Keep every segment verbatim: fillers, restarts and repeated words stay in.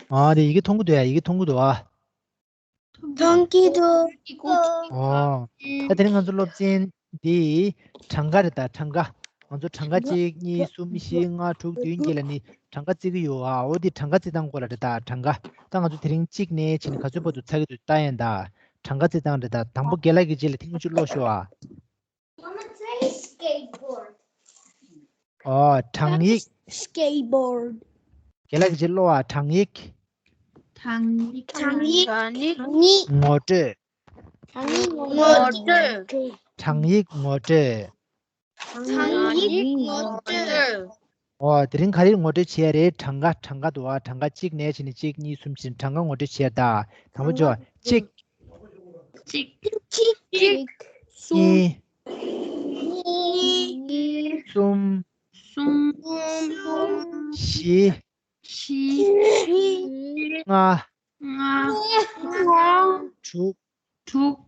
ཨ་དེ་ཡི་གེ་མཐོང་གི་འདུག་ཡ། ཡི་གེ་མཐོང་གི་འདུག་ཨ། མཐོང་གི་འདུག་ཨོ། ད་དེ་རིང་ང་ཚོ་སློབ་ཚན་འདི་གྲངས་ཀ་རེད་ད། གྲངས་ཀ། ང་ཚོ་གྲངས་ཀ་གཅིག་གཉིས། གསུམ། བཞི། ལྔ། དྲུག་བདུན་བརྒྱད་ལ་ནི་གྲངས་ཀ་བརྩི་གི་ཡོད་ཨ། འོ་འདི་གྲངས་ཀ་བརྩི་སྟངས་སྐོར་ལ་རེད་ད། གྲངས་ཀ། ད་ང་ཚོ་དེ་རིང་གཅིག་ནས་བྱས་ནས་ག་ཚོད་བར་དུ་ཚར་གི་འདུག་ལྟ་ཡིན་ད། གྲངས་ཀ་བརྩི་སྟངས་རེད་ད། དང་པོ་རྒན་ལགས་ཀྱི་རྗེས་ལ་ཐེངས་མ་གཅིག་ཀློག་ཤོག་ཨ། Mama, try skateboard. ཨོ། གྲངས་ཡིག Skateboard. རྒན་ལགས་ཀྱི་རྗེས་ཀློག་ཨ། གྲངས་ཡིག་གྲངས་ཡིག་གྲངས་ཡིག་ངོ་སྤྲོད། གྲངས་ཡིག་ངོ་སྤྲོད། གྲངས་ཡིག་ངོ་སྤྲོད། གྲངས་ཡིག་ངོ་སྤྲོད། ཨོ། དེ་རིང་ག་རེ་ངོ་སྤྲོད་བྱས་རེད། གྲངས་ཀ། གྲངས་ཀ་འདུག་ཨ། གྲངས་ཀ་གཅིག་ནས་བྱས་ནས་གཅིག་གཉིས་གསུམ་བྱས་ནས་གྲངས་ཀ་ངོ་སྤྲོད་བྱས་ད། དང་པོ་ཅོ། གཅིག་གཅིག་གཅིག་གཅིག་གཉིས་གཉིས་གསུམ་གསུམ་བཞི་བཞི་ལྔ་ལྔ་དྲུག་དྲུག་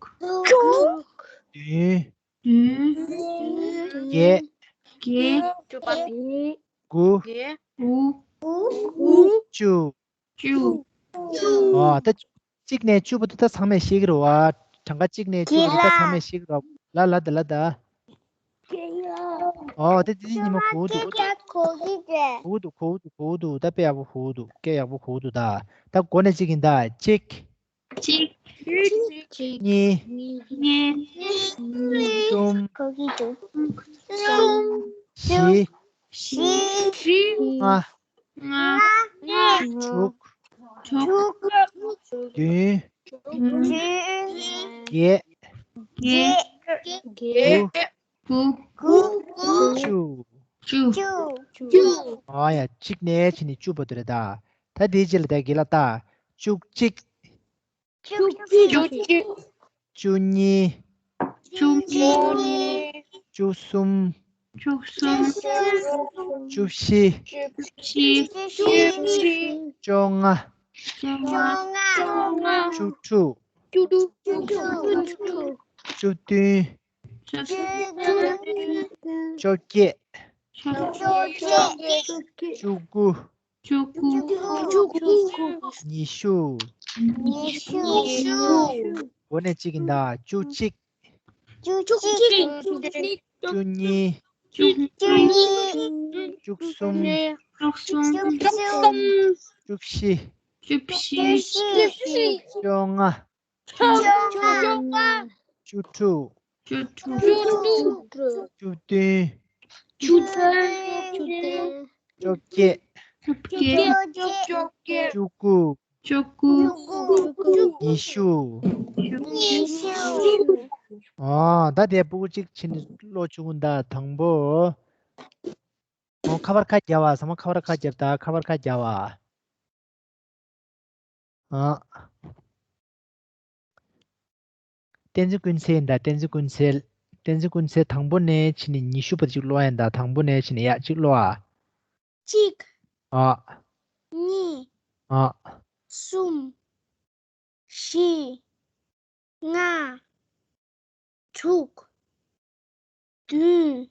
བདུན་བདུན་བརྒྱད་བརྒྱད་དགུ་དགུ་བཅུ་བཅུ། ཨ། ད་གཅིག་ནས་བཅུ་བར་དུ་ད་ཚང་མས་ཤེས་ཀྱི་རེད་བ། གྲངས་ཀ་གཅིག་ནས་བཅུ་བར་དུ་ད་ཚང་མས་ཤེས་ཀྱི་རེད་བ། ལ་ལ་ད་ལ་ད། ཨོ། ད་དེ་ཉི་མ་གོ་འདུག་གོ་གི་རེད། གོ་འདུག་གོ་འདུག་གོ་འདུག་ད་དཔེ་ཡག་པོ་གོ་འདུག་སྐད་ཡག་པོ་གོ་འདུག་ད། ད་འགོ་ནས་གཅིག་ཡིན་ད། གཅིག་གཅིག་གཉིས་གཉིས་གསུམ་གསུམ་བཞི་བཞི་ལྔ་ལྔ་དྲུག་དྲུག་བདུན་བརྒྱད་བརྒྱད་དགུ་དགུ་དགུ་བཅུ་བཅུ། ཨ་ཡ། གཅིག་ནས་བྱས་ནས་བཅུ་བར་དུ་རེད་ད། ད་དེའི་རྗེས་ལ་ད་རྒན་ལགས་ད། བཅུ་གཅིག་བཅུ་གཅིག་བཅུ་གཉིས། བཅུ་གཉིས། བཅུ་གསུམ། བཅུ་གསུམ། བཅུ་བཞི། བཅུ་བཞི། བཅོ་ལྔ། བཅོ་ལྔ། བཅུ་དྲུག་བཅུ་དྲུག་བཅུ་བདུན། བཅུ་བདུན། བཅོ་བརྒྱད། བཅོ་བརྒྱད། བཅུ་དགུ། བཅུ་དགུ། བཅུ་དགུ། ཉི་ཤུ། ཉི་ཤུ། འགོ་ནས་གཅིག་ཡིན་ད། བཅུ་གཅིག་བཅུ་གཅིག་བཅུ་གཉིས། བཅུ་གཉིས། བཅུ་གསུམ། བཅུ་གསུམ། བཅུ་བཞི། བཅུ་བཞི། བཅོ་ལྔ། བཅོ་ལྔ། བཅུ་དྲུག་བཅུ་དྲུག་བཅུ་བདུན། བཅུ་བདུན། བཅོ་བརྒྱད། བཅོ་བརྒྱད། བཅུ་དགུ་བཅུ་དགུ་ཉི་ཤུ། ཉི་ཤུ། ཨ། ད་དེ་སྤུ་གུ་གཅིག་ཕྱིན་ནས་ཀློག་བཅུག་གི་ཡིན་ད། དང་པོ། ཨོ། ཁ་པར་ཁ་རྒྱབ་པ། ཚང་མ་ཁ་པར་ཁ་རྒྱབ་ད། ཁ་པར་ཁ་རྒྱབ་པ། ཨ། བསྟན་འཛིན་ཀུན་གསལ་ཡིན་ད། བསྟན་འཛིན་ཀུན་གསལ། བསྟན་འཛིན་ཀུན་གསལ། དང་པོ་ནས་ཕྱིན་ནས་ཉི་ཤུ་བར་གཅིག་ཀློག་ཡིན་ད། དང་པོ་ནས་ཕྱིན་ནས་ཡ་གཅིག་ཀློག་ཨ། གཅིག་ཨ། གཉིས། ཨ། གསུམ། བཞི། ལྔ། དྲུག་བདུན།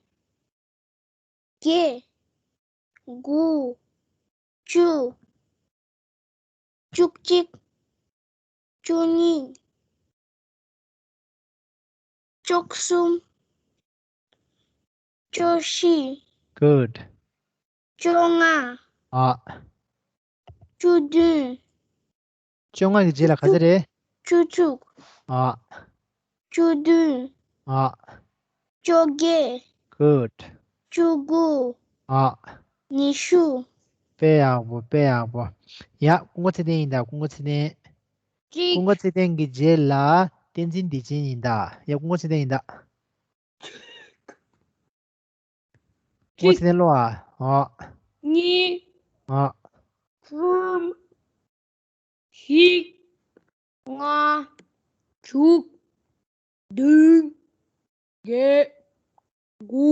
བརྒྱད། དགུ། བཅུ། བཅུ་གཅིག་བཅུ་གཉིས། བཅུ་གསུམ། བཅུ་བཞི། Good. བཅོ་ལྔ། ཨ། བཅུ་བདུན། བཅོ་ལྔ་གི་རྗེས་ལ་ག་ཚོད་རེད། བཅུ་དྲུག་ཨ། བཅུ་བདུན། ཨ། བཅོ་བརྒྱད། Good. བཅུ་དགུ། ཨ། ཉི་ཤུ། དཔེ་ཡག་པོ། དཔེ་ཡག་པོ། ཡ། ཀུན་དགའ་ཚེ་བརྟན་ཡིན་ད། ཀུན་དགའ་ཚེ་བརྟན། གཅིག་ཀུན་དགའ་ཚེ་བརྟན་གྱི་རྗེས་ལ་བསྟན་འཛིན་བདེ་ཆེན་ཡིན་ད། ཡ། ཀུན་དགའ་ཚེ་བརྟན་ཡིན་ད། ཀུན་དགའ་ཚེ་བརྟན་ཀློག་ཨ། ཨ། གཉིས། ཨ། གསུམ། བཞི། ལྔ། དྲུག་བདུན། བརྒྱད། དགུ།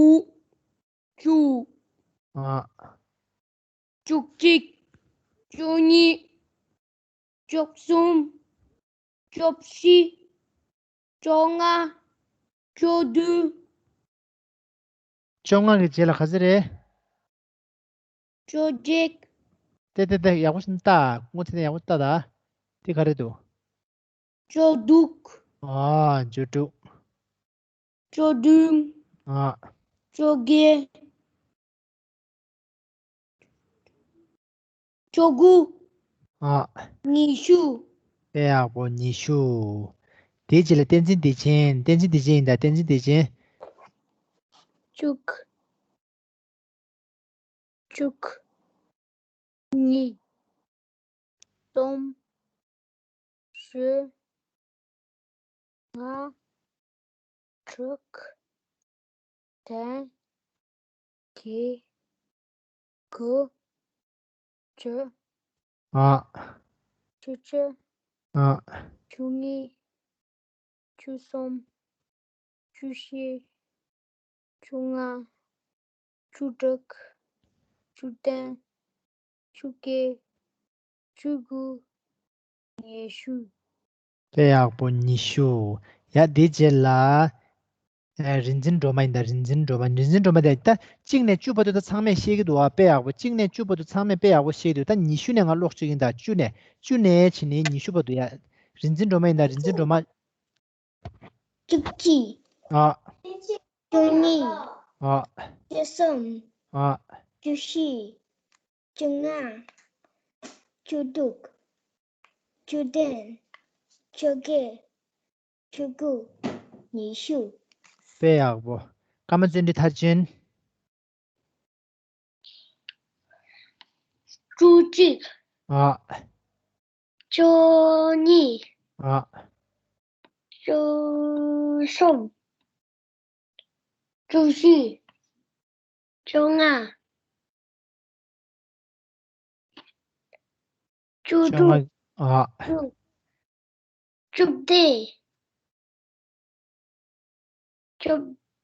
བཅུ། ཨ། བཅུ་གཅིག་བཅུ་གཉིས། བཅུ་གསུམ། བཅུ་བཞི། བཅོ་ལྔ། བཅུ་བདུན། བཅོ་ལྔ་གི་རྗེས་ལ་ག་ཚོད་རེད། བཅོ་བརྒྱད། ཏེ་ཏེ་ཏེ་ཡག་པོ་ཞིག་ལྟ། སྔོན་ཚེ་ནས་ཡག་པོ་ལྟ་ད། དེ་ག་རེ་འདུག་བཅུ་དྲུག་ཨ་བཅུ་དྲུག་བཅུ་བདུན། ཨ་བཅོ་བརྒྱད། བཅུ་དགུ། ཨ་ཉི་ཤུ། དཔེ་ཡག་པོ། ཉི་ཤུ། དེའི་རྗེས་ལ་བསྟན་འཛིན་བདེ་ཆེན། བསྟན་འཛིན་བདེ་ཆེན་ཡིན་ད། བསྟན་འཛིན་བདེ་ཆེན། བཅུ། བཅུ། གཉིས། གསུམ། བཞི། ལྔ། དྲུག་བདུན། བརྒྱད། དགུ། བཅུ། ཨ། བཅུ་གཅིག་ཨ། བཅུ་གཉིས། བཅུ་གསུམ། བཅུ་བཞི། བཅོ་ལྔ། བཅུ་དྲུག་བཅུ་བདུན། བཅོ་བརྒྱད། བཅུ་དགུ། ཉི་ཤུ། དཔེ་ཡག་པོ། ཉི་ཤུ། ཡ། དེའི་རྗེས་ལ། ཨ། རིག་འཛིན་སྒྲོལ་མ་ཡིན་ད། རིག་འཛིན་སྒྲོལ་མ། རིག་འཛིན་སྒྲོལ་མ་དེ་ད་གཅིག་ནས་བཅུ་བར་དུ་ད་ཚང་མས་ཤེས་ཀྱི་འདུག་ཨ། དཔེ་ཡག་པོ། གཅིག་ནས་བཅུ་བར་དུ་ཚང་མས་དཔེ་ཡག་པོ་ཤེས་ཀྱི་འདུག་ད་ཉི་ཤུ་ནས་ང་ཀློག་བཅུག་ཡིན་ད། བཅུ་ནས། བཅུ་ནས་བྱས་ནས་ཉི་ཤུ་བར་དུ་ཡ། རིག་འཛིན་སྒྲོལ་མ་ཡིན་ད། རིག་འཛིན་སྒྲོལ་མ། བཅུ་གཅིག་ཨ། བཅུ་གཉིས། ཨ། བཅུ་གསུམ། ཨ། བཅུ་བཞི། བཅོ་ལྔ། བཅུ་དྲུག་བཅུ་བདུན། བཅོ་བརྒྱད། བཅུ་དགུ། ཉི་ཤུ། དཔེ་ཡག་པོ། ཀརྨ་བརྩོན་འགྲུས་མཐར་ཕྱིན། བཅུ་གཅིག་ཨ། བཅུ་གཉིས། ཨ། བཅུ་གསུམ། བཅུ་བཞི། བཅོ་ལྔ། བཅུ་བཅོ་ལྔ། དྲུག་ཨ། བཅུ་བཅུ་བདུན། བཅུ་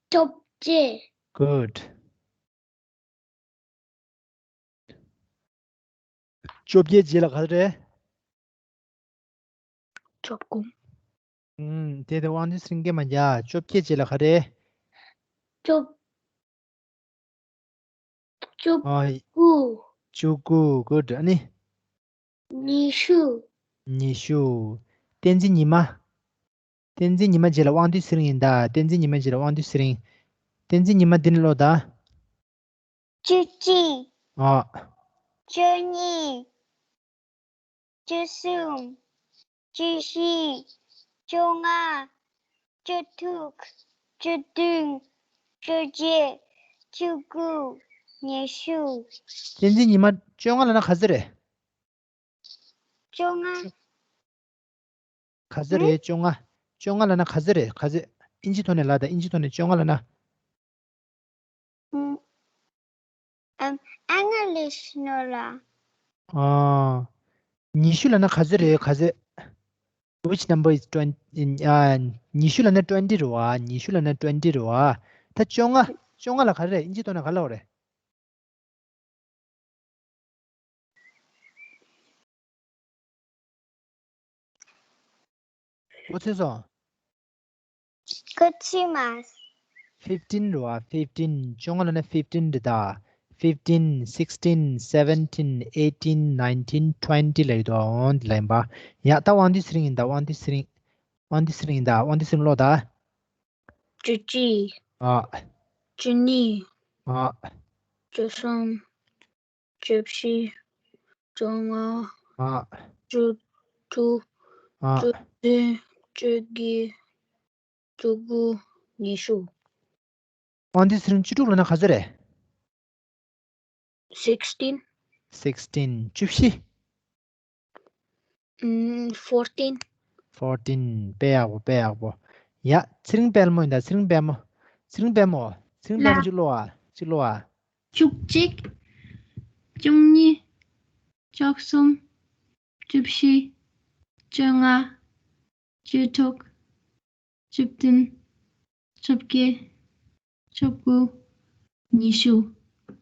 བཅོ་བརྒྱད། Good. བཅོ་བརྒྱད་རྗེས་ལ་ག་རེ་རེད། བཅུ་དགུ། ཨུམ། དེ་དེ་དབང་འདུས་ཚེ་རིང་སྐད་མ་རྒྱག་བཅོ་བརྒྱད་རྗེས་ལ་ག་རེ། བཅུ། བཅུ་ཨ། དགུ། བཅུ་དགུ། Good. ཨ་ནི། ཉི་ཤུ། ཉི་ཤུ། བསྟན་འཛིན་ཉི་མ། བསྟན་འཛིན་ཉི་མ་རྗེས་ལ་དབང་འདུས་ཚེ་རིང་ཡིན་ད། བསྟན་འཛིན་ཉི་མ་རྗེས་ལ་དབང་འདུས་ཚེ་རིང་། བསྟན་འཛིན་ཉི་མ་འདི་ནས་ཀློག་ད། བཅུ་གཅིག་ཨ། བཅུ་གཉིས། བཅུ་གསུམ། བཅུ་བཞི། བཅོ་ལྔ། བཅུ་དྲུག་བཅུ་བདུན། བཅོ་བརྒྱད། བཅུ་དགུ། ཉི་ཤུ། བསྟན་འཛིན་ཉི་མ། བཅོ་ལྔ་ལབ་ན་ག་ཚོད་རེད། བཅོ་ལྔ། ག་ཚོད་རེད། བཅོ་ལྔ། བཅོ་ལྔ་ལབ་ན་ག་ཚོད་རེད། ག་ཚོད། ཨིན་ཇི་ཐོག་ནས་ལབ་དང་། ཨིན་ཇི་ཐོག་ནས་བཅོ་ལྔ་ལབ་ན། ཨམ། ཨང་ལིཤ་ནོ་ལ། ཨ། ཉི་ཤུ་ལབ་ན་ག་ཚོད་རེད། ག་ཚོད། Which number is twenty? ཨ། ཉི་ཤུ་ལབ་ན་twenty རེད་བ། ཉི་ཤུ་ལབ་ན་twenty རེད་བ། ད་བཅོ་ལྔ། བཅོ་ལྔ་ལ་ག་རེ་རེད། ཨིན་ཇི་ཐོག་ནས་ག་ལབ་རེད། གོ་ཚོད་སོང་། གོ་ཚོད་མ། fifteen རེད་བ། fifteen། བཅོ་ལྔ་ལབ་ན་fifteen རེད་ད། fifteen, sixteen, seventeen, eighteen, nineteen, twenty ལབ་ཡོད་དོ། འོང་འདི་ལ་ཡིན་པ། ཡ། ད་དབང་འདུས་ཚེ་རིང་ཡིན་ད། དབང་འདུས་ཚེ་རིང་། དབང་འདུས་ཚེ་རིང་ཡིན་ད། དབང་འདུས་ཚེ་རིང་ཀློག་ད། བཅུ་གཅིག་ཨ། བཅུ་གཉིས། ཨ། བཅུ་གསུམ། བཅུ་བཞི། བཅོ་ལྔ། ཨ། བཅུ་དྲུག་ཨ། བཅུ་བདུན། བཅོ་བརྒྱད། བཅུ་དགུ། ཉི་ཤུ། དབང་འདུས་ཚེ་རིང་བཅུ་དྲུག་ལབ་ན་ག་ཚོད་རེད། Sixteen. Sixteen. བཅུ་བཞི། ཨུམ། Fourteen. Fourteen. དཔེ་ཡག་པོ། དཔེ་ཡག་པོ། ཡ། ཚེ་རིང་དཔལ་མོ་ཡིན་ད། ཚེ་རིང་དཔལ་མོ། ཚེ་རིང་དཔལ་མོ། ཚེ་རིང་དཔལ་མོ། ལ། གཅིག་ཀློག་ཨ། གཅིག་ཀློག་ཨ། བཅུ་གཅིག་བཅུ་གཉིས། བཅུ་གསུམ། བཅུ་བཞི། བཅོ་ལྔ། བཅུ་དྲུག་བཅུ་བདུན། བཅོ་བརྒྱད། བཅུ་དགུ། ཉི་ཤུ།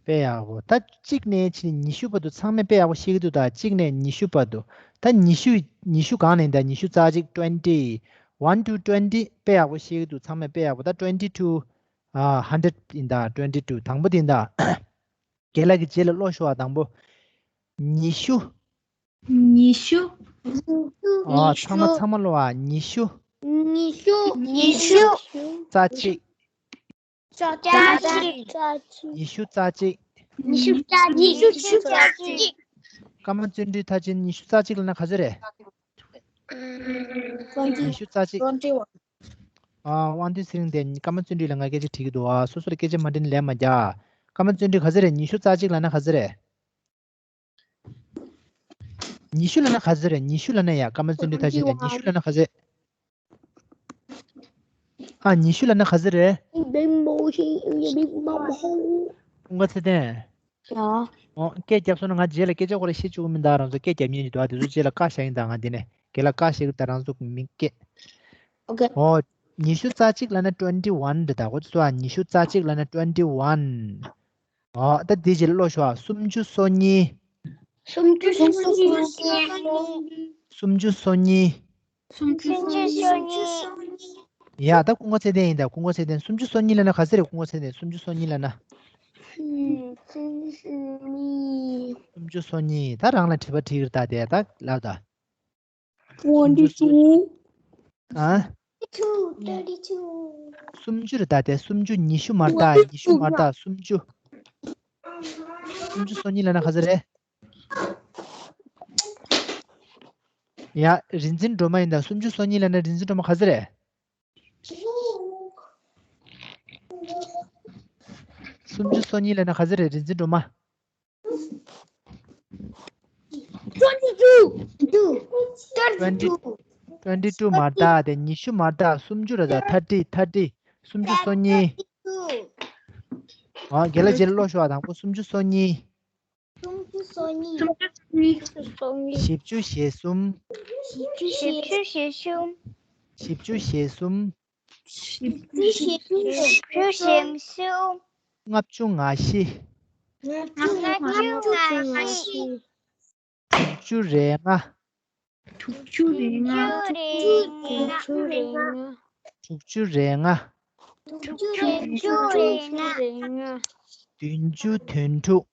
དཔེ་ཡག་པོ། ད་གཅིག་ནས་ཕྱིན་ཉི་ཤུ་བར་དུ་ཚང་མས་དཔེ་ཡག་པོ་ཤེས་ཀྱི་འདུག་ད་གཅིག་ནས་ཉི་ཤུ་བར་དུ། ད་ཉི་ཤུ། ཉི་ཤུ་གང་ནས་ད། ཉི་ཤུ་རྩ་གཅིག twenty། One to twenty དཔེ་ཡག་པོ་ཤེས་ཀྱི་འདུག་ཚང་མས་དཔེ་ཡག་པོ། ད་twenty to ཨ། hundred ཡིན་ད། twenty to དང་པོ་དེ་ཡིན་ད། རྒན་ལགས་ཀྱི་རྗེས་ལ་ཀློག་ཤོག་ཨ། དང་པོ། ཉི་ཤུ། ཉི་ཤུ། ཨ། ཚང་མ་ཚང་མ་ཀློག་ཨ། ཉི་ཤུ། ཉི་ཤུ། ཉི་ཤུ། རྩ་གཅིག་རྩ་གཅིག་ཉི་ཤུ་རྩ་གཅིག་ཉི་ཤུ་རྩ་གཅིག་ཉི་ཤུ་རྩ་གཅིག་ཀརྨ་བརྩོན་འགྲུས་མཐར་ཕྱིན། ཉི་ཤུ་རྩ་གཅིག་ལབ་ན་ག་ཚོད་རེད། ཉི་ཤུ་རྩ་གཅིག་ཨ། དབང་འདུས་ཚེ་རིང་དེ་ཀརྨ་བརྩོན་འགྲུས་ལ་ང་སྐད་ཆ་དྲིས་ཀྱི་འདུག་ཨ། སོ་སོར་སྐད་ཆ་མ་དྲིས་ན་ལན་མ་རྒྱག་ཀརྨ་བརྩོན་འགྲུས་ག་ཚོད་རེད། ཉི་ཤུ་རྩ་གཅིག་ལབ་ན་ག་ཚོད་རེད། ཉི་ཤུ་ལབ་ན་ག་ཚོད་རེད། ཉི་ཤུ་ལབ་ན་ཡ། ཀརྨ་བརྩོན་འགྲུས་མཐར་ཕྱིན་ལ་ཉི་ཤུ་ལབ་ན་ག་ཚོད། ཨ། ཉི་ཤུ་ལབ་ན་ག་ཚོད་རེད། ཀུན་དགའ་ཚེ་བརྟན། ཡ། ཨོ། སྐད་རྒྱབ་སོང་ན་ང་རྗེས་ལ་སྐད་ཆ་ཁོ་རང་བཤད་བཅུག་གི་མིན་ད། རང་ཚོ་སྐད་རྒྱབ་ཉན་གྱི་འདུག་ཨ། དེ་ཚོ་རྗེས་ལ་བཀའ་བཞག་ཡིན་ད། ང་འདི་ནས་རྒན་ལགས་བཀའ་བཞག་གི་ད། རང་ཚོ་མི་སྐད། ཨོ་ཁེ། ཨོ། ཉི་ཤུ་རྩ་གཅིག་ལབ་ན་twenty one རེད་ད། ཁོ་ཚོ་ཨ། ཉི་ཤུ་རྩ་གཅིག་ལབ་ན་twenty one། ཨོ། ད་འདི་རྗེས་ལ་ཀློག་ཤོག་ཨ། སུམ་ཅུ་སོ་གཉིས། སུམ་ཅུ་སོ་གཉིས། སུམ་ཅུ་སོ་གཉིས། སུམ་ཅུ་སོ་གཉིས། ཡ། ད་ཀུན་དགའ་ཚེ་བརྟན་ཡིན་ད། ཀུན་དགའ་ཚེ་བརྟན། སུམ་ཅུ་སོ་གཉིས་ལབ་ན་ག་ཚོད་རེད། ཀུན་དགའ་ཚེ་བརྟན། སུམ་ཅུ་སོ་གཉིས་ལབ་ན། སུམ་ཅུ་སོ་གཉིས། སུམ་ཅུ་སོ་གཉིས། ད་རང་ལ་དྲི་བ་དྲིས་ཀྱི་རེད་ད། དེ་ད་ལབ་ད། twenty two ཨ། twenty two སུམ་ཅུ་རེད་ད། དེ་སུམ་ཅུ། ཉི་ཤུ་མ་རེད་ད། ཉི་ཤུ་མ་རེད་ད། སུམ་ཅུ། སུམ་ཅུ་སོ་གཉིས་ལབ་ན་ག་ཚོད་རེད། ཡ། རིག་འཛིན་སྒྲོལ་མ་ཡིན་ད། སུམ་ཅུ་སོ་གཉིས་ལབ་ན་རིག་འཛིན་སྒྲོལ་མ་ག་ཚོད་རེད། སུམ་ཅུ་སོ་གཉིས་ལབ་ན་ག་ཚོད་རེད། རིག་འཛིན་སྒྲོལ་མ། twenty two twenty two twenty two མ་རེད་ད། དེ་ཉི་ཤུ་མ་རེད་ད། སུམ་ཅུ་རེད་ད། thirty thirty སུམ་ཅུ་སོ་གཉིས། ཨ། རྒན་ལགས་རྗེས་ལ་ཀློག་ཤོག་ཨ། དང་པོ་སུམ་ཅུ་སོ་གཉིས། སུམ་ཅུ་སོ་གཉིས། བཞི་བཅུ་ཞེ་གསུམ། བཞི་བཅུ་ཞེ་གསུམ། བཞི་བཅུ་ཞེ་གསུམ། བཞི་བཅུ་ཞེ་གསུམ། བཞི་བཅུ་ཞེ་གསུམ། ལྔ་བཅུ་ང་བཞི། ལྔ་བཅུ་ང་བཞི། དྲུག་ཅུ་རེ་ལྔ། དྲུག་ཅུ་རེ་ལྔ། དྲུག་ཅུ་རེ་ལྔ། དྲུག་ཅུ་རེ་ལྔ། བདུན་ཅུ་དོན་དྲུག་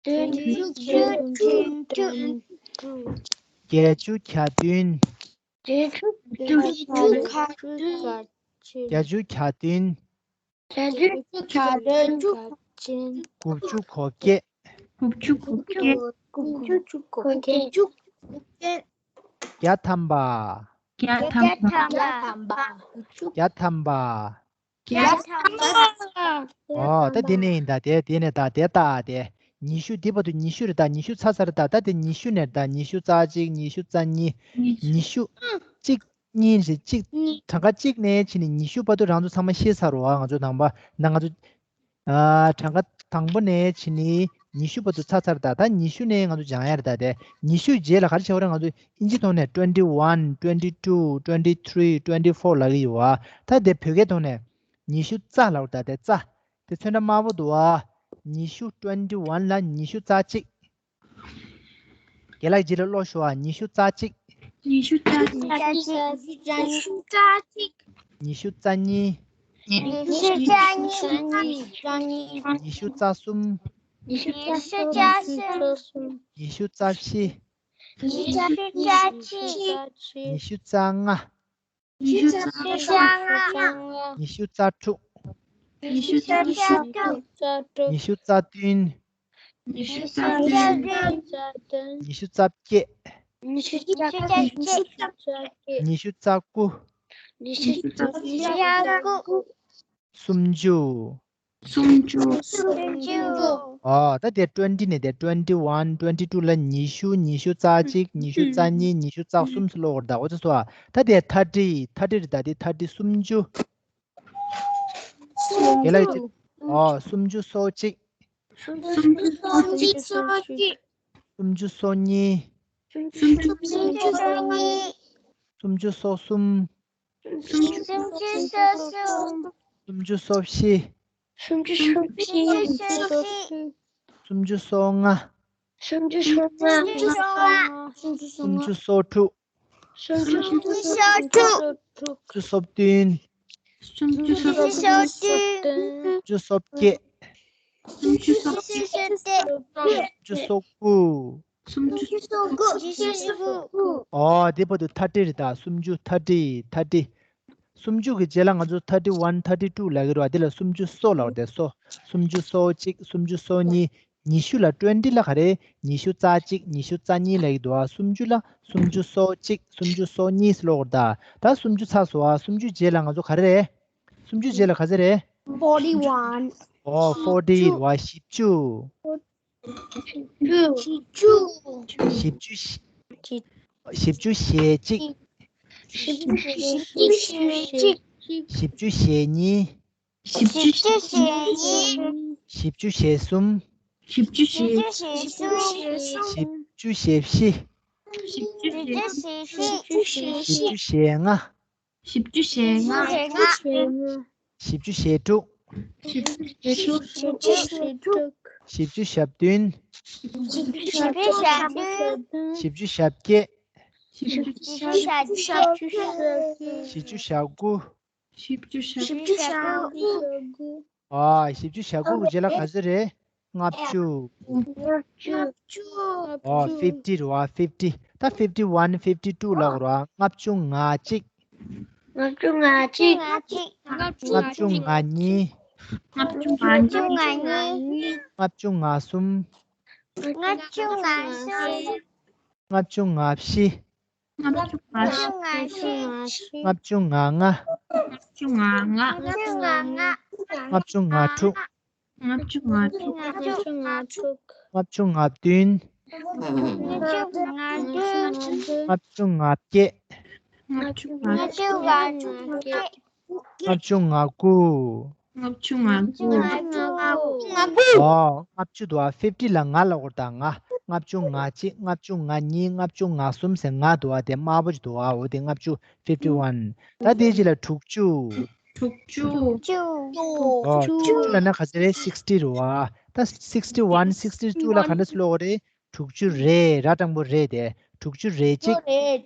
བདུན་ཅུ་དོན་དྲུག་བརྒྱད་ཅུ་གྱ་བདུན། བརྒྱད་ཅུ་གྱ་བདུན། བརྒྱད་ཅུ་གྱ་བདུན། དགུ་བཅུ་གོ་བརྒྱད། དགུ་བཅུ་གོ་བརྒྱད། དགུ་བཅུ་གོ་བརྒྱད། བརྒྱ་ཐམ་པ། བརྒྱ་ཐམ་པ། བརྒྱ་ཐམ་པ། བརྒྱ་ཐམ་པ། ཨོ། ད་དེ་ནས་ཡིན་ད། དེ་དེ་ནས་ད་དེ་ད་དེ། ཉི་ཤུ། འདི་བར་དུ་ཉི་ཤུ་རེད་ད། ཉི་ཤུ་ཚར་ཚར་རེད་ད། ད་དེ་ཉི་ཤུ་ནས་ད། ཉི་ཤུ་རྩ་གཅིག་ཉི་ཤུ་རྩ་གཉིས། ཉི་ཤུ་གཅིག་གཉིས་རེད། གཅིག་གྲངས་ཀ་གཅིག་ནས་ཕྱིན་ནས་ཉི་ཤུ་བར་དུ་རང་ཚོ་ཚང་མ་ཤེས་ཚར་རོ། ཨ། ང་ཚོ་དང་པོ་ན་ང་ཚོ། ཨ། གྲངས་ཀ་དང་པོ་ནས་ཕྱིན་ནས་ཉི་ཤུ་བར་དུ་ཚར་ཚར་རེད་ད། ད་ཉི་ཤུ་ནས་ང་ཚོ་སྦྱང་ཡ་རེད་ད། དེ་ཉི་ཤུའི་རྗེས་ལ་ག་རེ་བྱེད་པ་རེད། ང་ཚོ་ཨིན་ཇི་ཐོག་ནས་twenty one twenty two twenty three twenty four ལབ་ཀྱི་ཡོད་པ། ད་དེ་བོད་སྐད་ཐོག་ནས་ཉི་ཤུ་རྩ་ལབ་རེད་ད། དེ་རྩ། དེ་ཚོན་ཁྲ་དམར་པོ་འདུག་པ། ཉི་ཤུ། twenty one ལ་ཉི་ཤུ་རྩ་གཅིག་རྒན་ལགས་རྗེས་ལ་ཀློག་ཤོག་ཨ། ཉི་ཤུ་རྩ་གཅིག་ཉི་ཤུ་རྩ་གཅིག་ཉི་ཤུ་རྩ་གཅིག་ཉི་ཤུ་རྩ་གཉིས། ཉི་ཤུ་རྩ་གཉིས། ཉི་ཤུ་རྩ་གསུམ། ཉི་ཤུ་རྩ་གསུམ། ཉི་ཤུ་རྩ་བཞི། ཉི་ཤུ་རྩ་བཞི། ཉི་ཤུ་རྩ་ལྔ། ཉི་ཤུ་རྩ་ལྔ། ཉི་ཤུ་རྩ་དྲུག་ཉི་ཤུ་རྩ་དྲུག་ཉི་ཤུ་རྩ་བདུན། ཉི་ཤུ་རྩ་བདུན། ཉི་ཤུ་རྩ་བརྒྱད། ཉི་ཤུ་རྩ་དགུ་ཉི་ཤུ་རྩ་དགུ་སུམ་ཅུ། སུམ་ཅུ། སུམ་ཅུ། ཨ། ད་དེ་twenty ནས་དེ་twenty one twenty two ལ་ཉི་ཤུ། ཉི་ཤུ་རྩ་གཅིག་ཉི་ཤུ་རྩ་གཉིས། ཉི་ཤུ་རྩ་གསུམ་ཟེར་ཀློག་གི་རེད་ད། འོ་ཙི་སོ། ཨ། ད་དེ་thirty། thirty རེད་ད། དེ་thirty སུམ་ཅུ། རྒན་ལགས་ཀྱིས། ཨ། སུམ་ཅུ་སོ་གཅིག་སུམ་ཅུ་སོ་གཅིག་སུམ་ཅུ་སོ་གཉིས། སུམ་ཅུ་སོ་གཉིས། སུམ་ཅུ་སོ་གསུམ། སུམ་ཅུ་སོ་གསུམ། སུམ་ཅུ་སོ་བཞི། སུམ་ཅུ་སོ་བཞི། སུམ་ཅུ་སོ་ལྔ། སུམ་ཅུ་སོ་ལྔ། སུམ་ཅུ་སོ་དྲུག་སུམ་ཅུ་སོ་དྲུག་སུམ་ཅུ་སོ་བདུན། སུམ་ཅུ་སོ་བདུན། སུམ་ཅུ་སོ་བརྒྱད། སུམ་ཅུ་སོ་བརྒྱད། སུམ་ཅུ་སོ་དགུ། སུམ་ཅུ་སོ་དགུ། ཨོ་དེ་བར་དུ་ཐར་ཊི་རེད་ད། སུམ་ཅུ། ཐར་ཊི། ཐར་ཊི། སུམ་ཅུ་གི་རྗེས་ལ་ང་ཚོ་thirty one, thirty two ལབ་ཀྱི་རེད་བ། དེ་ལ་སུམ་ཅུ་སོ་ལབ་དེ་སོ། སུམ་ཅུ་སོ་གཅིག་སུམ་ཅུ་སོ་གཉིས། ཉི་ཤུ་ལ་twenty ལ་ག་རེ། ཉི་ཤུ་རྩ་གཅིག་ཉི་ཤུ་རྩ་གཉིས་ལབ་ཀྱི་འདུག་ཨ། སུམ་ཅུ་ལ་སུམ་ཅུ་སོ་གཅིག་སུམ་ཅུ་སོ་གཉིས་ལབ་དགོས་རེད་ད། ད་སུམ་ཅུ་ཚར་སོང་ཨ། སུམ་ཅུ་རྗེས་ལ་ང་ཚོ་ག་རེ་རེད། སུམ་ཅུ་རྗེས་ལ་ག་ཚོད་རེད། Forty one. ཨོ་forty རེད་བ། བཞི་བཅུ། བཞི་བཅུ། བཞི་བཅུ་ཞེ་གཅིག་བཞི་བཅུ་ཞེ་གཅིག་བཞི་བཅུ་ཞེ་གཉིས། བཞི་བཅུ་ཞེ་གཉིས། བཞི་བཅུ་ཞེ་གསུམ། བཞི་བཅུ་ཞེ་གསུམ། བཞི་བཅུ་ཞེ་བཞི། བཞི་བཅུ་ཞེ་ལྔ། བཞི་བཅུ་ཞེ་ལྔ། བཞི་བཅུ་ཞེ་དྲུག་བཞི་བཅུ་ཞེ་དྲུག་བཞི་བཅུ་ཞེ་བདུན། བཞི་བཅུ་ཞེ་བརྒྱད། བཞི་བཅུ་ཞེ་དགུ་བཞི་བཅུ་ཞེ་དགུ་ཨ། བཞི་བཅུ་ཞེ་དགུ་གི་རྗེས་ལ་ག་ཚོད་རེད། ལྔ་བཅུ། ཨོ་fifty རེད་བ། fifty། ད་fifty one, fifty two ལབ་དགོས་རེད་བ། ལྔ་བཅུ་ང་གཅིག་ལྔ་བཅུ་ང་གཅིག་ལྔ་བཅུ་ང་གཉིས། ལྔ་བཅུ་ང་གཉིས། ལྔ་བཅུ་ང་གསུམ། ལྔ་བཅུ་ང་གསུམ། ལྔ་བཅུ་ང་བཞི། ལྔ་བཅུ་ང་བཞི། ལྔ་བཅུ་ང་ལྔ། ལྔ་བཅུ་ང་ལྔ། ལྔ་བཅུ་ང་དྲུག་ལྔ་བཅུ་ང་དྲུག་ལྔ་བཅུ་ང་བདུན། ལྔ་བཅུ་ང་བརྒྱད། ལྔ་བཅུ་ང་དགུ། ལྔ་བཅུ་ང་དགུ། ཨོ། ལྔ་བཅུ་འདུག་ཨ། fifty ལ་ང་ལབ་དགོས་རེད་ད། ང་། ལྔ་བཅུ་ང་གཅིག་ལྔ་བཅུ་ང་གཉིས། ལྔ་བཅུ་ང་གསུམ་ཟེར་ང་འདུག་ཨ། དེ་དམར་པོ་ཅིག་འདུག་ཨ། འོ་དེ་ལྔ་བཅུ། fifty one། ད་དེའི་རྗེས་ལ་དྲུག་ཅུ། དྲུག་ཅུ། ཨོ། དྲུག་ཅུ་ལབ་ན་ག་ཚོད་རེད། sixty རེད་བ། ད་sixty one, sixty two ལ་ག་འདྲ་ལབ་དགོས་རེད། དྲུག་ཅུ་རེ། ར་སྤྲང་པོ་རེ་དེ། དྲུག་ཅུ་རེ་གཅིག་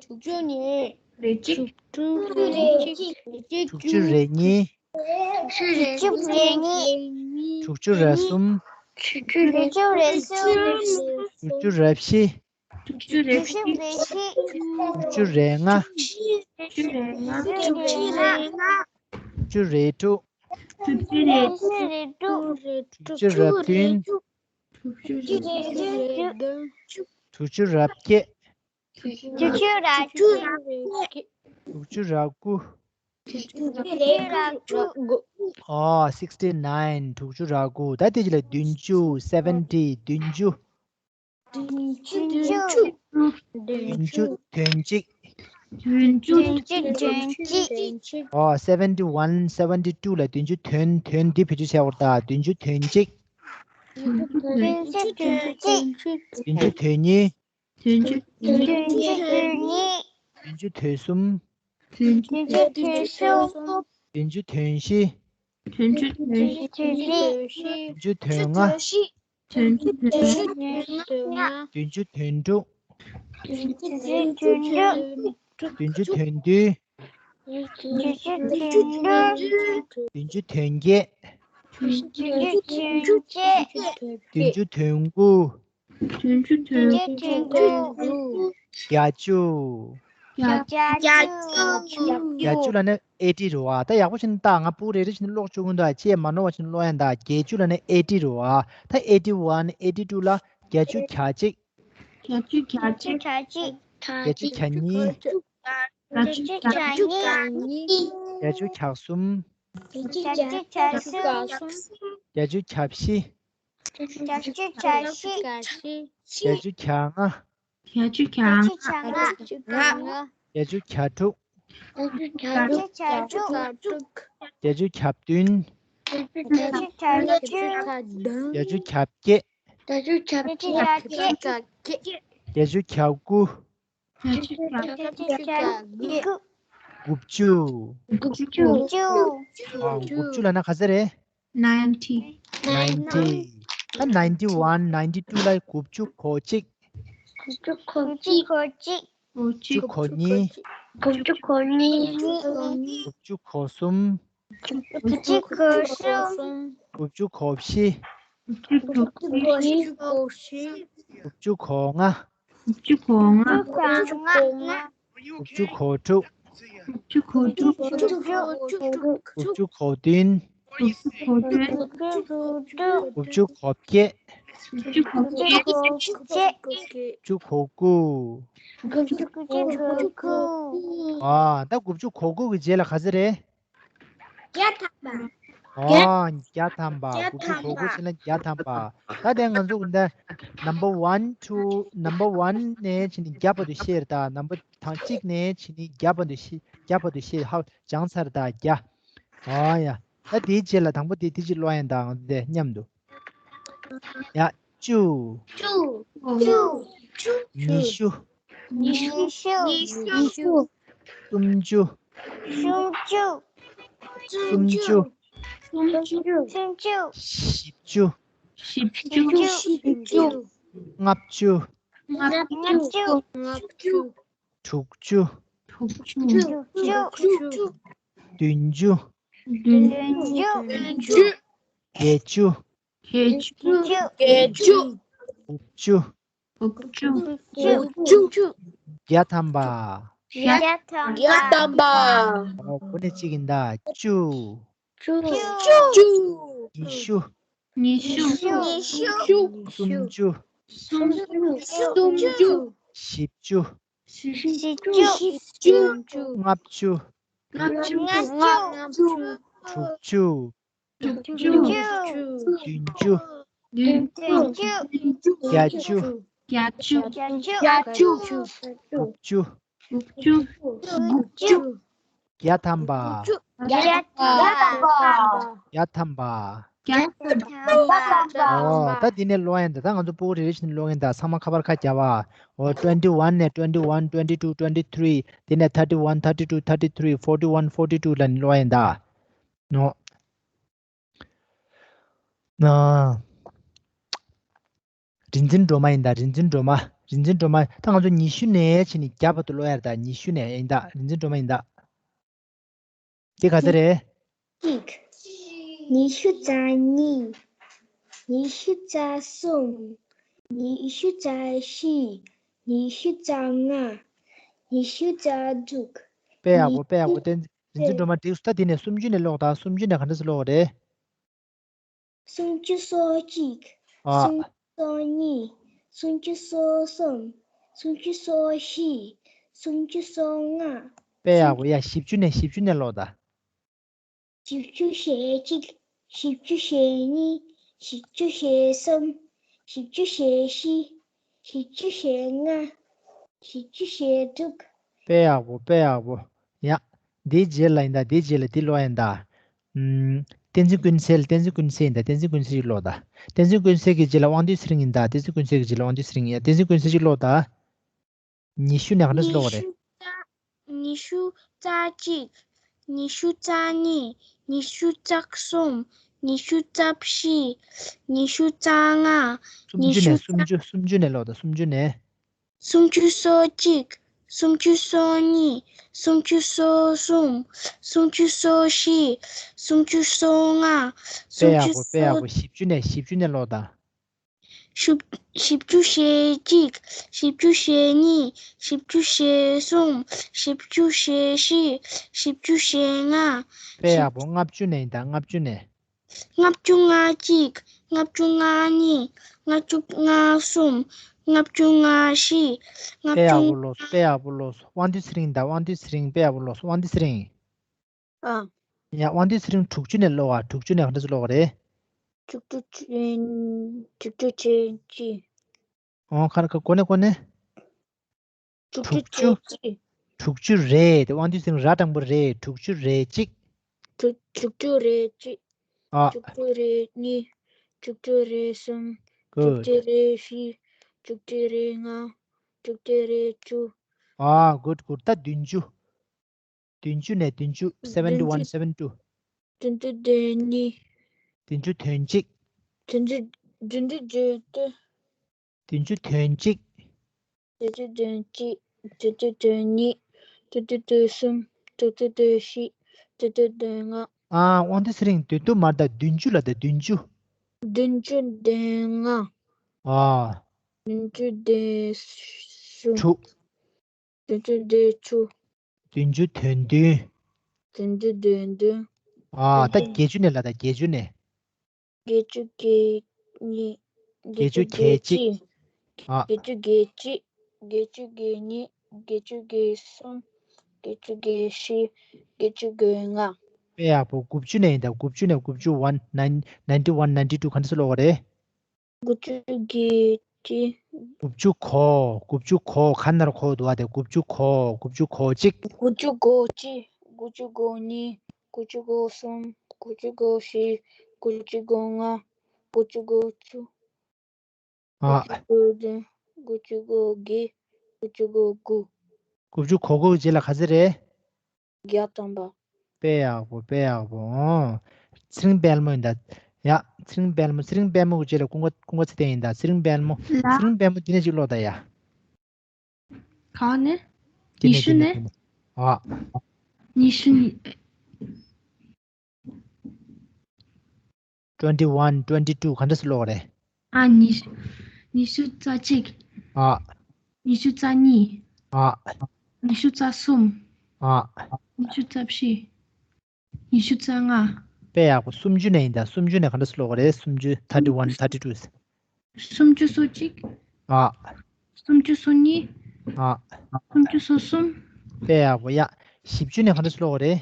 དྲུག་ཅུ་རེ་གཅིག་དྲུག་ཅུ་རེ་གཉིས། དྲུག་ཅུ་རེ་གཉིས། དྲུག་ཅུ་རེ་གསུམ། དྲུག་ཅུ་རེ་བཞི། དྲུག་ཅུ་རེ་བཞི། དྲུག་ཅུ་རེ་ལྔ། དྲུག་ཅུ་རེ་ལྔ། དྲུག་ཅུ་རེ་ལྔ། དྲུག་ཅུ་རེ་དྲུག་དྲུག་ཅུ་རེ་དྲུག་དྲུག་ཅུ་རེ་བདུན། དྲུག་ཅུ་རེ་བདུན། དྲུག་ཅུ་རེ་བརྒྱད། དྲུག་ཅུ་རེ་དྲུག་དྲུག་ཅུ་རེ་དགུ། དྲུག་ཅུ་རེ་དགུ། ཨོ། sixty nine། དྲུག་ཅུ་རེ་དགུ། ད་དེ་རྗེས་ལ་བདུན་ཅུ། seventy། བདུན་ཅུ། བདུན་ཅུ། བདུན་ཅུ་དོན་གཅིག་བདུན་ཅུ་དོན་གཅིག་ཨོ། seventy one, seventy two ལ་བདུན་ཅུ་དོན། དོན་འདི་བེད་སྤྱོད་བྱ་བར་གདའ། བདུན་ཅུ་དོན་གཅིག་བདུན་ཅུ་དོན་གཅིག་བདུན་ཅུ་དོན་གཉིས། བདུན་ཅུ་དོན་གཉིས། བདུན་ཅུ་དོན་གསུམ། བདུན་ཅུ་དོན་གསུམ། བདུན་ཅུ་དོན་བཞི། བདུན་ཅུ་དོན་བཞི། བདུན་ཅུ་དོན་ལྔ། བདུན་ཅུ་དོན་ལྔ། བདུན་ཅུ་དོན་དྲུག་བདུན་ཅུ་དོན་དྲུག་བདུན་ཅུ་དོན་བདུན། བདུན་ཅུ་དོན་བདུན། བདུན་ཅུ་དོན་བརྒྱད། བདུན་ཅུ་དོན་བརྒྱད། བདུན་ཅུ་དོན་དགུ། བདུན་ཅུ་དོན་དགུ། བདུན་ཅུ་དོན་དགུ། བརྒྱད་ཅུ། བརྒྱད་ཅུ། བརྒྱད་ཅུ་ལབ་ན་eighty རེད་བ། ད་ཡག་པོ་བྱས་ནས་ལྟ། ང་ཕྲུ་གུ་རེ་རེ་བྱས་ནས་ཀློག་བཅུག་གི་འདུག་ཁྱེད་མ་ནོར་བ་བྱས་ནས་ཀློག་ཡ་ད། བརྒྱད་ཅུ་ལབ་ན་eighty རེད་བ། ད་eighty one, eighty two ལ་བརྒྱད་ཅུ་གྱ་གཅིག་བརྒྱད་ཅུ་གྱ་གཅིག་བརྒྱད་ཅུ་གྱ་གཉིས། བརྒྱད་ཅུ་གྱ་གཉིས། བརྒྱད་ཅུ་གྱ་གསུམ། བརྒྱད་ཅུ་གྱ་གསུམ། བརྒྱད་ཅུ་གྱ་བཞི། བརྒྱད་ཅུ་གྱ་བཞི། བརྒྱད་ཅུ་གྱ་ལྔ། བརྒྱད་ཅུ་གྱ་ལྔ། བརྒྱད་ཅུ་གྱ་དྲུག་བརྒྱད་ཅུ་གྱ་དྲུག་བརྒྱད་ཅུ་གྱ་བདུན། བརྒྱད་ཅུ་གྱ་བདུན། བརྒྱད་ཅུ་གྱ་བརྒྱད། བརྒྱད་ཅུ་གྱ་བརྒྱད། བརྒྱད་ཅུ་གྱ་དགུ། བརྒྱད་ཅུ་གྱ་དགུ། དགུ་བཅུ། དགུ་བཅུ། ཨ། དགུ་བཅུ་ལབ་ན་ག་ཚོད་རེད། ninety ninety། ད་ninety one, ninety two ལ་དགུ་བཅུ་གོ་གཅིག་དགུ་བཅུ་གོ་གཅིག་དགུ་བཅུ་གོ་གཉིས། དགུ་བཅུ་གོ་གཉིས། དགུ་བཅུ་གོ་གསུམ། དགུ་བཅུ་གོ་གསུམ། དགུ་བཅུ་གོ་བཞི། དགུ་བཅུ་གོ་བཞི། དགུ་བཅུ་གོ་ལྔ། དགུ་བཅུ་གོ་ལྔ། དགུ་བཅུ་གོ་དྲུག་དགུ་བཅུ་གོ་དྲུག་དགུ་བཅུ་གོ་བདུན། དགུ་བཅུ་གོ་བདུན། དགུ་བཅུ་གོ་བརྒྱད། དགུ་བཅུ་གོ་བརྒྱད། དགུ་བཅུ་གོ་དགུ། དགུ་བཅུ་གོ་དགུ། ཨ། ད་དགུ་བཅུ་གོ་དགུ་གི་རྗེས་ལ་ག་ཚོད་རེད། བརྒྱ་ཐམ་པ། ཨ། བརྒྱ་ཐམ་པ། བརྒྱ་དགུ་བཅུ་གོ་དགུ་ཕྱིན་ན་བརྒྱ་ཐམ་པ། ད་དེ་ང་ཚོ་འདི་number one to number one ནས་ཕྱིན་ནས་བརྒྱ་བར་དུ་བཤད་རེད། ད་number དང་གཅིག་ནས་ཕྱིན་ནས་བརྒྱ་བར་དུ་བཤད། བརྒྱ་བར་དུ་བཤད། ཧ། སྦྱངས་ཚར། ད་བརྒྱ། ཨ་ཡ། ད་དེའི་རྗེས་ལ་དང་པོ་དེ་དེ་གཅིག་ཀློག་ཡིན། ད་ང་ཚོ་དེ་མཉམ་དུ། ཡ། བཅུ། བཅུ། བཅུ། ཉི་ཤུ། ཉི་ཤུ། ཉི་ཤུ། ཉི་ཤུ། སུམ་ཅུ། སུམ་ཅུ། སུམ་ཅུ། སུམ་ཅུ། སུམ་ཅུ། བཞི་བཅུ། བཞི་བཅུ། བཞི་བཅུ། ལྔ་བཅུ། ལྔ་བཅུ། ལྔ་བཅུ། དྲུག་ཅུ། དྲུག་ཅུ། དྲུག་ཅུ། བདུན་ཅུ། བདུན་ཅུ། བརྒྱད་ཅུ། བརྒྱད་ཅུ། བརྒྱད་ཅུ། དགུ་བཅུ། དགུ་བཅུ། དགུ་བཅུ། དགུ་བཅུ། བརྒྱ་ཐམ་པ། བརྒྱ་ཐམ་པ། བརྒྱ་ཐམ་པ། ཨོ། གོ་ནས་གཅིག་ཡིན་ད། བཅུ། བཅུ། བཅུ། ཉི་ཤུ། ཉི་ཤུ། ཉི་ཤུ། སུམ་ཅུ། སུམ་ཅུ། སུམ་ཅུ། བཞི་བཅུ། བཞི་བཅུ། བཞི་བཅུ། ལྔ་བཅུ། ལྔ་བཅུ། ལྔ་བཅུ། དྲུག་ཅུ། དྲུག་ཅུ། བདུན་ཅུ། བདུན་ཅུ། བརྒྱད་ཅུ། བརྒྱད་ཅུ། བརྒྱད་ཅུ། དགུ་བཅུ། དགུ་བཅུ། དགུ་བཅུ། བརྒྱ་ཐམ་པ། བརྒྱ་ཐམ་པ། བརྒྱ་ཐམ་པ། བརྒྱ་ཐམ་པ། ཨོ། ད་འདི་ནས་ཀློག་ཡིན་ད། ད་ང་ཚོ་སྤུ་གུ་རེ་རེ་བཞིན་ཀློག་ཡིན་ད། ཚང་མ་ཁ་པར་ཁ་རྒྱབ་ཨ། ཨོ། twenty one ནས་twenty one, twenty two, twenty three དེ་ནས་thirty one, thirty two, thirty three, forty one, forty two ལ་ནི་ཀློག་ཡིན་ད། ནོ། ན། རིག་འཛིན་སྒྲོལ་མ་ཡིན་ད། རིག་འཛིན་སྒྲོལ་མ། རིག་འཛིན་སྒྲོལ་མ། ད་ང་ཚོ་ཉི་ཤུ་ནས་ཕྱིན་ནས་བརྒྱ་བར་དུ་ཀློག་ཡ་རེད་ད། ཉི་ཤུ་ནས་ཡིན་ད། རིག་འཛིན་སྒྲོལ་མ་ཡིན་ད། དེ་ག་ཚོད་རེད། གཅིག་ཉི་ཤུ་རྩ་གཉིས། ཉི་ཤུ་རྩ་གསུམ། ཉི་ཤུ་རྩ་བཞི། ཉི་ཤུ་རྩ་ལྔ། ཉི་ཤུ་རྩ་དྲུག་དཔེ་ཡག་པོ། དཔེ་ཡག་པོ། བསྟན། རིག་འཛིན་སྒྲོལ་མ་འགྲིག་སོང་། ད་དེ་ནས་སུམ་ཅུ་ནས་ཀློག་དང་། སུམ་ཅུ་ནས་ག་འདྲ་སེ་ཀློག་དགོས་རེད། སུམ་ཅུ་སོ་གཅིག་ཨ། སུམ་ཅུ་སོ་གཉིས། སུམ་ཅུ་སོ་གསུམ། སུམ་ཅུ་སོ་བཞི། སུམ་ཅུ་སོ་ལྔ། དཔེ་ཡག་པོ། ཡ། བཞི་བཅུ་ནས། བཞི་བཅུ་ནས་ཀློག་དང་། བཞི་བཅུ་ཞེ་གཅིག་བཞི་བཅུ་ཞེ་གཉིས། བཞི་བཅུ་ཞེ་གསུམ། བཞི་བཅུ་ཞེ་བཞི། བཞི་བཅུ་ཞེ་ལྔ། བཞི་བཅུ་ཞེ་དྲུག་དཔེ་ཡག་པོ། དཔེ་ཡག་པོ། ཡ། འདིའི་རྗེས་ལ་ཡིན་ད། འདིའི་རྗེས་ལ་འདི་ཀློག་ཡིན་ད། ཨུམ། བསྟན་འཛིན་ཀུན་གསལ། བསྟན་འཛིན་ཀུན་གསལ་ཡིན་ད། བསྟན་འཛིན་ཀུན་གསལ་ཞིག་ཀློག་ད། བསྟན་འཛིན་ཀུན་གསལ་གྱི་རྗེས་ལ་དབང་འདུས་ཚེ་རིང་ཡིན་ད། བསྟན་འཛིན་ཀུན་གསལ་གྱི་རྗེས་ལ་དབང་འདུས་ཚེ་རིང་ཡིན། བསྟན་འཛིན་ཀུན་གསལ་ཞིག་ཀློག་ད། ཉི་ཤུ་ནས་ག་འདྲ་སེ་ཀློག་དགོས་རེད། ཉི་ཤུ་རྩ་གཅིག་ཉི་ཤུ་རྩ་གཉིས། ཉི་ཤུ་རྩ་གསུམ། ཉི་ཤུ་རྩ་བཞི། ཉི་ཤུ་རྩ་ལྔ། སུམ་ཅུ་ནས། ཉི་ཤུ་རྩ། སུམ་ཅུ། སུམ་ཅུ་ནས་ཀློག་དང་། སུམ་ཅུ་ནས། སུམ་ཅུ་སོ་གཅིག་སུམ་ཅུ་སོ་གཉིས། སུམ་ཅུ་སོ་གསུམ། སུམ་ཅུ་སོ་བཞི། སུམ་ཅུ་སོ་ལྔ། དཔེ་ཡག་པོ། དཔེ་ཡག་པོ། བཞི་བཅུ་ནས། བཞི་བཅུ་ནས་ཀློག་དང་། བཞི་བཅུ་ཞེ་གཅིག་བཞི་བཅུ་ཞེ་གཉིས། བཞི་བཅུ་ཞེ་གསུམ། བཞི་བཅུ་ཞེ་བཞི། བཞི་བཅུ་ཞེ་ལྔ། དཔེ་ཡག་པོ། ལྔ་བཅུ་ནས་ཡིན་ད། ལྔ་བཅུ་ནས། ལྔ་བཅུ་ང་གཅིག་ལྔ་བཅུ་ང་གཉིས། ལྔ་བཅུ་ང་གསུམ། ལྔ་བཅུ་ང་བཞི། ལྔ་བཅུ། དཔེ་ཡག་པོ་ཀློག་སོང་། དཔེ་ཡག་པོ་ཀློག་སོང་། དབང་འདུས་ཚེ་རིང་ད། དབང་འདུས་ཚེ་རིང་། དཔེ་ཡག་པོ་ཀློག་སོང་། དབང་འདུས་ཚེ་རིང་། ཨ། ཡ། དབང་འདུས་ཚེ་རིང་དྲུག་ཅུ་ནས་ཀློག་ཨ། དྲུག་ཅུ་ནས་ག་འདྲ་སེ་ཀློག་དགོས་རེད། དྲུག་ཅུ་ཅན། དྲུག་ཅུ་ཅན་གཅིག་ཨོ། ཁ་ར་ཁ། གོ་ནས། གོ་ནས། དྲུག་ཅུ་དྲུག་ཅུ། ཅན་གཅིག་དྲུག་ཅུ་རེ། དེ་དབང་འདུས་ཚེ་རིང་ར་དྲང་པོ་རེ། དྲུག་ཅུ་རེ་གཅིག་དྲུག་དྲུག་ཅུ་རེ་གཅིག་ཨ། དྲུག་ཅུ་རེ་གཉིས། དྲུག་ཅུ་རེ་གསུམ། དྲུག་ཅུ་རེ་བཞི། དྲུག་ཅུ་རེ་ལྔ། དྲུག་ཅུ་རེ་བཅུ། ཨ། གུཌ་གུཌ། ད་བདུན་ཅུ། བདུན་ཅུ་ནས། བདུན་ཅུ། seventy one, seventy two། བདུན་ཅུ་དོན་གཉིས། བདུན་ཅུ་དོན་གཅིག་བདུན་ཅུ། བདུན་ཅུ་བདུན་ཅུ། བདུན་ཅུ་དོན་གཅིག་བདུན་ཅུ་དོན་གཅིག་བདུན་ཅུ་དོན་གཉིས། བདུན་ཅུ་དོན་གསུམ། བདུན་ཅུ་དོན་བཞི། བདུན་ཅུ་དོན་ལྔ། ཨ། དབང་འདུས་ཚེ་རིང་། བདུན་ཅུ་མ་རེད་ད། བདུན་ཅུ་ལ་ད། བདུན་ཅུ། བདུན་ཅུ་དོན་ལྔ། ཨ། བདུན་ཅུ་དོན་གསུམ། དྲུག་བདུན་ཅུ་དོན་དྲུག་བདུན་ཅུ་དོན་བདུན། བདུན་ཅུ་དོན་བདུན། ཨ། ད་བརྒྱད་ཅུ་ནས་ལ། ད་བརྒྱད་ཅུ་ནས། བརྒྱད་ཅུ་གྱ་གཉིས། བརྒྱད་ཅུ་གྱ་གཅིག་ཨ། བརྒྱད་ཅུ་གྱ་གཅིག་བརྒྱད་ཅུ་གྱ་གཉིས། བརྒྱད་ཅུ་གྱ་གསུམ། བརྒྱད་ཅུ་གྱ་བཞི། བརྒྱད་ཅུ་གྱ་ལྔ། དཔེ་ཡག་པོ། དགུ་བཅུ་ནས་ཡིན་ད། དགུ་བཅུ་ནས། དགུ་བཅུ་ཝན། ནན། ནན་ཊི་ཝན། ནན་ཊི་ཊུ། ག་འདྲ་སེ་ཀློག་ག་རེད། དགུ་བཅུ་གྱ་གཅིག་དགུ་བཅུ་གོ། དགུ་བཅུ་གོ། ག་ན་རོ་གོ་འདུག་ཨ། དེ་དགུ་བཅུ་གོ། དགུ་བཅུ་གོ་གཅིག་དགུ་བཅུ་གོ་གཅིག་དགུ་བཅུ་གོ་གཉིས། དགུ་བཅུ་གོ་གསུམ། དགུ་བཅུ་གོ་བཞི། དགུ་བཅུ་གོ་ལྔ། དགུ་བཅུ་གོ་བཅུ། ཨ། དགུ་བཅུ་གོ་བདུན། དགུ་བཅུ་གོ་བརྒྱད། དགུ་བཅུ་གོ་དགུ། དགུ་བཅུ་གོ་དགུ་རྗེས་ལ་ག་ཚོད་རེད། བརྒྱ་ཐམ་པ། དཔེ་ཡག་པོ། དཔེ་ཡག་པོ། ཨོ། ཚེ་རིང་དཔལ་མོ་ཡིན་ད། ཡ། ཚེ་རིང་དཔལ་མོ། ཚེ་རིང་དཔལ་མོ་གི་རྗེས་ལ་ཀུན་དགའ། ཀུན་དགའ་ཚེ་བརྟན་ཡིན་ད། ཚེ་རིང་དཔལ་མོ། ལ། ཚེ་རིང་དཔལ་མོ་འདི་ནས་ཅིག་ཀློག་ད་ཡ། གང་ནས། འདི་ནས། ཉི་ཤུ་འདི་ནས། ནས། འདི་ནས། ཨ། ཉི་ཤུ་ནི། twenty one, twenty two ག་འདྲ་སེ་ཀློག་རེད། ཨ། ཉི་ཤུ། ཉི་ཤུ་རྩ་གཅིག་ཨ། ཉི་ཤུ་རྩ་གཉིས་ཨ། ཉི་ཤུ་རྩ་གསུམ་ཨ། ཉི་ཤུ་རྩ་བཞི། ཉི་ཤུ་རྩ་ལྔ། དཔེ་ཡག་པོ། སུམ་ཅུ་ནས་ཡིན་ད། སུམ་ཅུ་ནས་ག་འདྲ་སེ་ཀློག་རེད། སུམ་ཅུ། thirty one, thirty two། སུམ་ཅུ་སོ་གཅིག་ཨ། སུམ་ཅུ་སོ་གཉིས་ཨ། སུམ་ཅུ་སོ་གསུམ། དཔེ་ཡག་པོ། ཡ། བཞི་བཅུ་ནས་ག་འདྲ་སེ་ཀློག་རེད།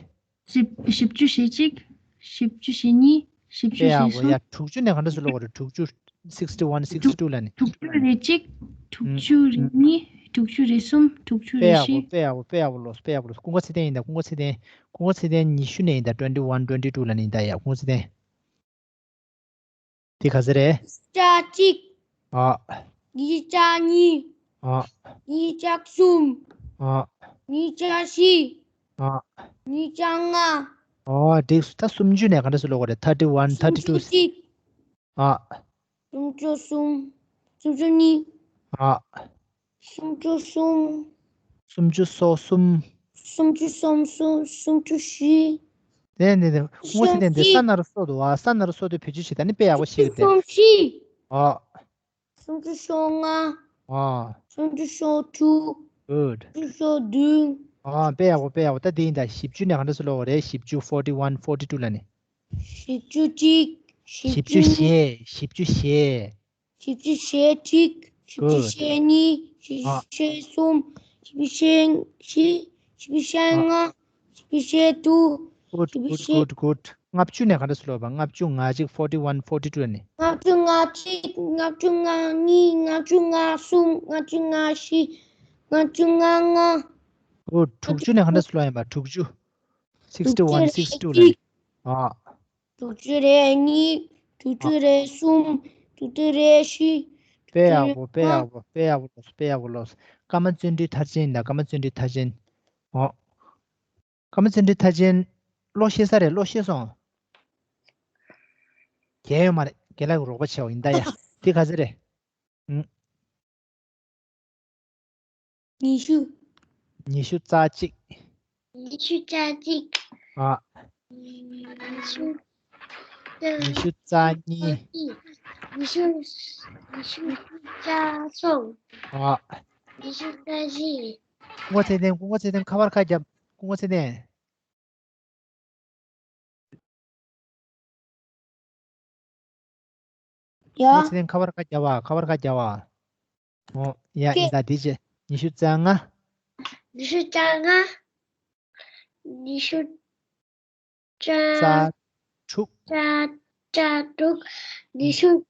བཞི། བཞི་བཅུ་ཞེ་གཅིག་བཞི་བཅུ་ཞེ་གཉིས། བཞི་བཅུ་དཔེ་ཞེ་ཡག་པོ། གསུམ། ཡ། དྲུག་ཅུ་ནས་ག་འདྲ་སེ་ཀློག་རེད། དྲུག་ཅུ། sixty one, sixty two ལབ་ནས། དྲུག་ཅུ་རེ་གཅིག་དྲུག་ཅུ་རེ་གཉིས། དྲུག་ཅུ་རེ་གསུམ། དྲུག་ཅུ་རེ་བཞི། དཔེ་ཡག་པོ། དཔེ་ཡག་པོ། དཔེ་ཡག་པོ་ཀློག་དཔེ་ཡག་པོ་ཀློག་ཀུན་དགའ་ཚེ་བརྟན་ཡིན་ད། ཀུན་དགའ་ཚེ་བརྟན། ཀུན་དགའ་ཚེ་བརྟན་ཉི་ཤུ་ནས་ཡིན་ད། twenty one, twenty two ལབ་ནས་ཡིན་ད། ཡ། ཀུན་དགའ་ཚེ་བརྟན། དེ་ག་ཚོད་རེད། ཉིས་བརྒྱ་གཅིག་ཨ། ཉིས་བརྒྱ་གཉིས། ཨ། ཉིས་བརྒྱ་གསུམ། ཨ། ཉིས་བརྒྱ་བཞི། ཨ། ཉིས་བརྒྱ་ལྔ། ཨོ། འགྲིག་སོང་། ད་སུམ་ཅུ་ནས་ག་འདྲ་སེ་ཀློག་དགོས་རེད། thirty one, thirty two། སུམ་ཅུ་གཅིག་ཨ། སུམ་ཅུ་གསུམ། སུམ་ཅུ་གཉིས། ཨ། སུམ་ཅུ་གསུམ། སུམ་ཅུ་སོ་གསུམ། སུམ་ཅུ་སོ་གསུམ། སུམ་ཅུ་བཞི། དེ་ནས་དེ་ཀུན་དགའ་ཚེ་བརྟན་དེ་ས་ན་རོ་སོ་འདུག་ཨ། ས་ན་རོ་སོ་དེ་བེད་སྤྱོད་བྱེད། ད་ནི་དཔེ་ཡག་པོ་ཤེས་ཀྱི་འདུག་སུམ་ཅུ་སོ་བཞི། ཨ། སུམ་ཅུ་སོ་ལྔ། ཨ། སུམ་ཅུ་སོ་དྲུག Good. སུམ་ཅུ་སོ་བདུན། ཨ། དཔེ་ཡག་པོ། དཔེ་ཡག་པོ། ད་དེ་ཡིན་ད། བཞི་བཅུ་ནས་ག་འདྲ་སེ་ཀློག་དགོས་རེད། བཞི་བཅུ། forty one, forty two ལབ་ནས། བཞི་བཅུ་གཅིག་བཞི་བཅུ་བཅུ་གཉིས། བཞི་བཅུ་ཞེ། བཞི་བཅུ་ཞེ་གཅིག་བཞི་བཅུ་Good. ཞེ་གཉིས། བཞི་ཨ། བཅུ་ཞེ་གསུམ། བཞི་བཅུ་ཞེ་བཞི། བཞི་བཅུ་ཞེ་ཨ། ལྔ། བཞི་བཅུ་ཞེ་དྲུག Good, བཞི་བཅུ good, ཞེ good, good. ལྔ་བཅུ་ནས་ག་འདྲ་སེ་ཀློག་པ། ལྔ་བཅུ། ང་གཅིག forty one, forty two ནས། ལྔ་བཅུ་ང་གཅིག་ལྔ་བཅུ་ང་གཉིས། ལྔ་བཅུ་ང་གསུམ། ལྔ་བཅུ་ང་བཞི། ལྔ་བཅུ་ང་ལྔ། Good. དྲུག་ཅུ་ནས་ག་འདྲ་སེ་ཀློག་ཡིན་པ། དྲུག་ཅུ། sixty one, དྲུག་ཅུ་རེ་sixty two གཅིག་ལབ་ནས། ཨ། དྲུག་ཅུ་རེ་གཉིས། དྲུག་ཅུ་རེ་གསུམ། དྲུག་ཅུ་རེ་བཞི། དཔེ་ཡག་པོ། དཔེ་ཡག་པོ། དཔེ་ཡག་པོ་ཀློག་དཔེ་ཡག་པོ་ཀློག་ཀརྨ་བརྩོན་འགྲུས་མཐར་ཕྱིན་ཡིན་ད། ཀརྨ་བརྩོན་འགྲུས་མཐར་ཕྱིན། ཨོ། ཀརྨ་བརྩོན་འགྲུས་མཐར་ཕྱིན། ཀློག་ཤེས་ས་རེད། ཀློག་ཤེས་སོང་། རྒྱལ་ཡོད་མ་རེད། རྒན་ལགས་ཀྱི་རོགས་པ་བྱེད་འོ་ཡིན་ད་ཡ། དེ་ག་ཚོད་རེད། ཨུམ། ཉི་ཤུ། ཉི་ཤུ་རྩ་གཅིག་ཉི་ཤུ་རྩ་གཅིག་ཨ། ཉི་ཤུ། ཉི་ཤུ་རྩ་གཉིས། ཉི་ཤུ། ཉི་ཤུ་རྩ་གསུམ། ཨ། ཉི་ཤུ་རྩ་བཞི། སྐུ་ངོ་ཚེ་བརྟན། སྐུ་ངོ་ཚེ་བརྟན་ཁ་པར་ཁ་རྒྱབ། སྐུ་ངོ་ཚེ་བརྟན། ཡ། སྐུ་ངོ་ཚེ་བརྟན་ཁ་པར་ཁ་རྒྱབ་པ། ཁ་པར་ཁ་རྒྱབ་པ། ཨོ། ཡ། ཡིན་ད། དེ་བྱས། ཉི་ཤུ་རྩ་ལྔ། ཉི་ཤུ་རྩ་ལྔ། ཉི་ཤུ་རྩ། རྩ་དྲུག་རྩ། རྩ་དྲུག་ཉི་ཤུ་རྩ་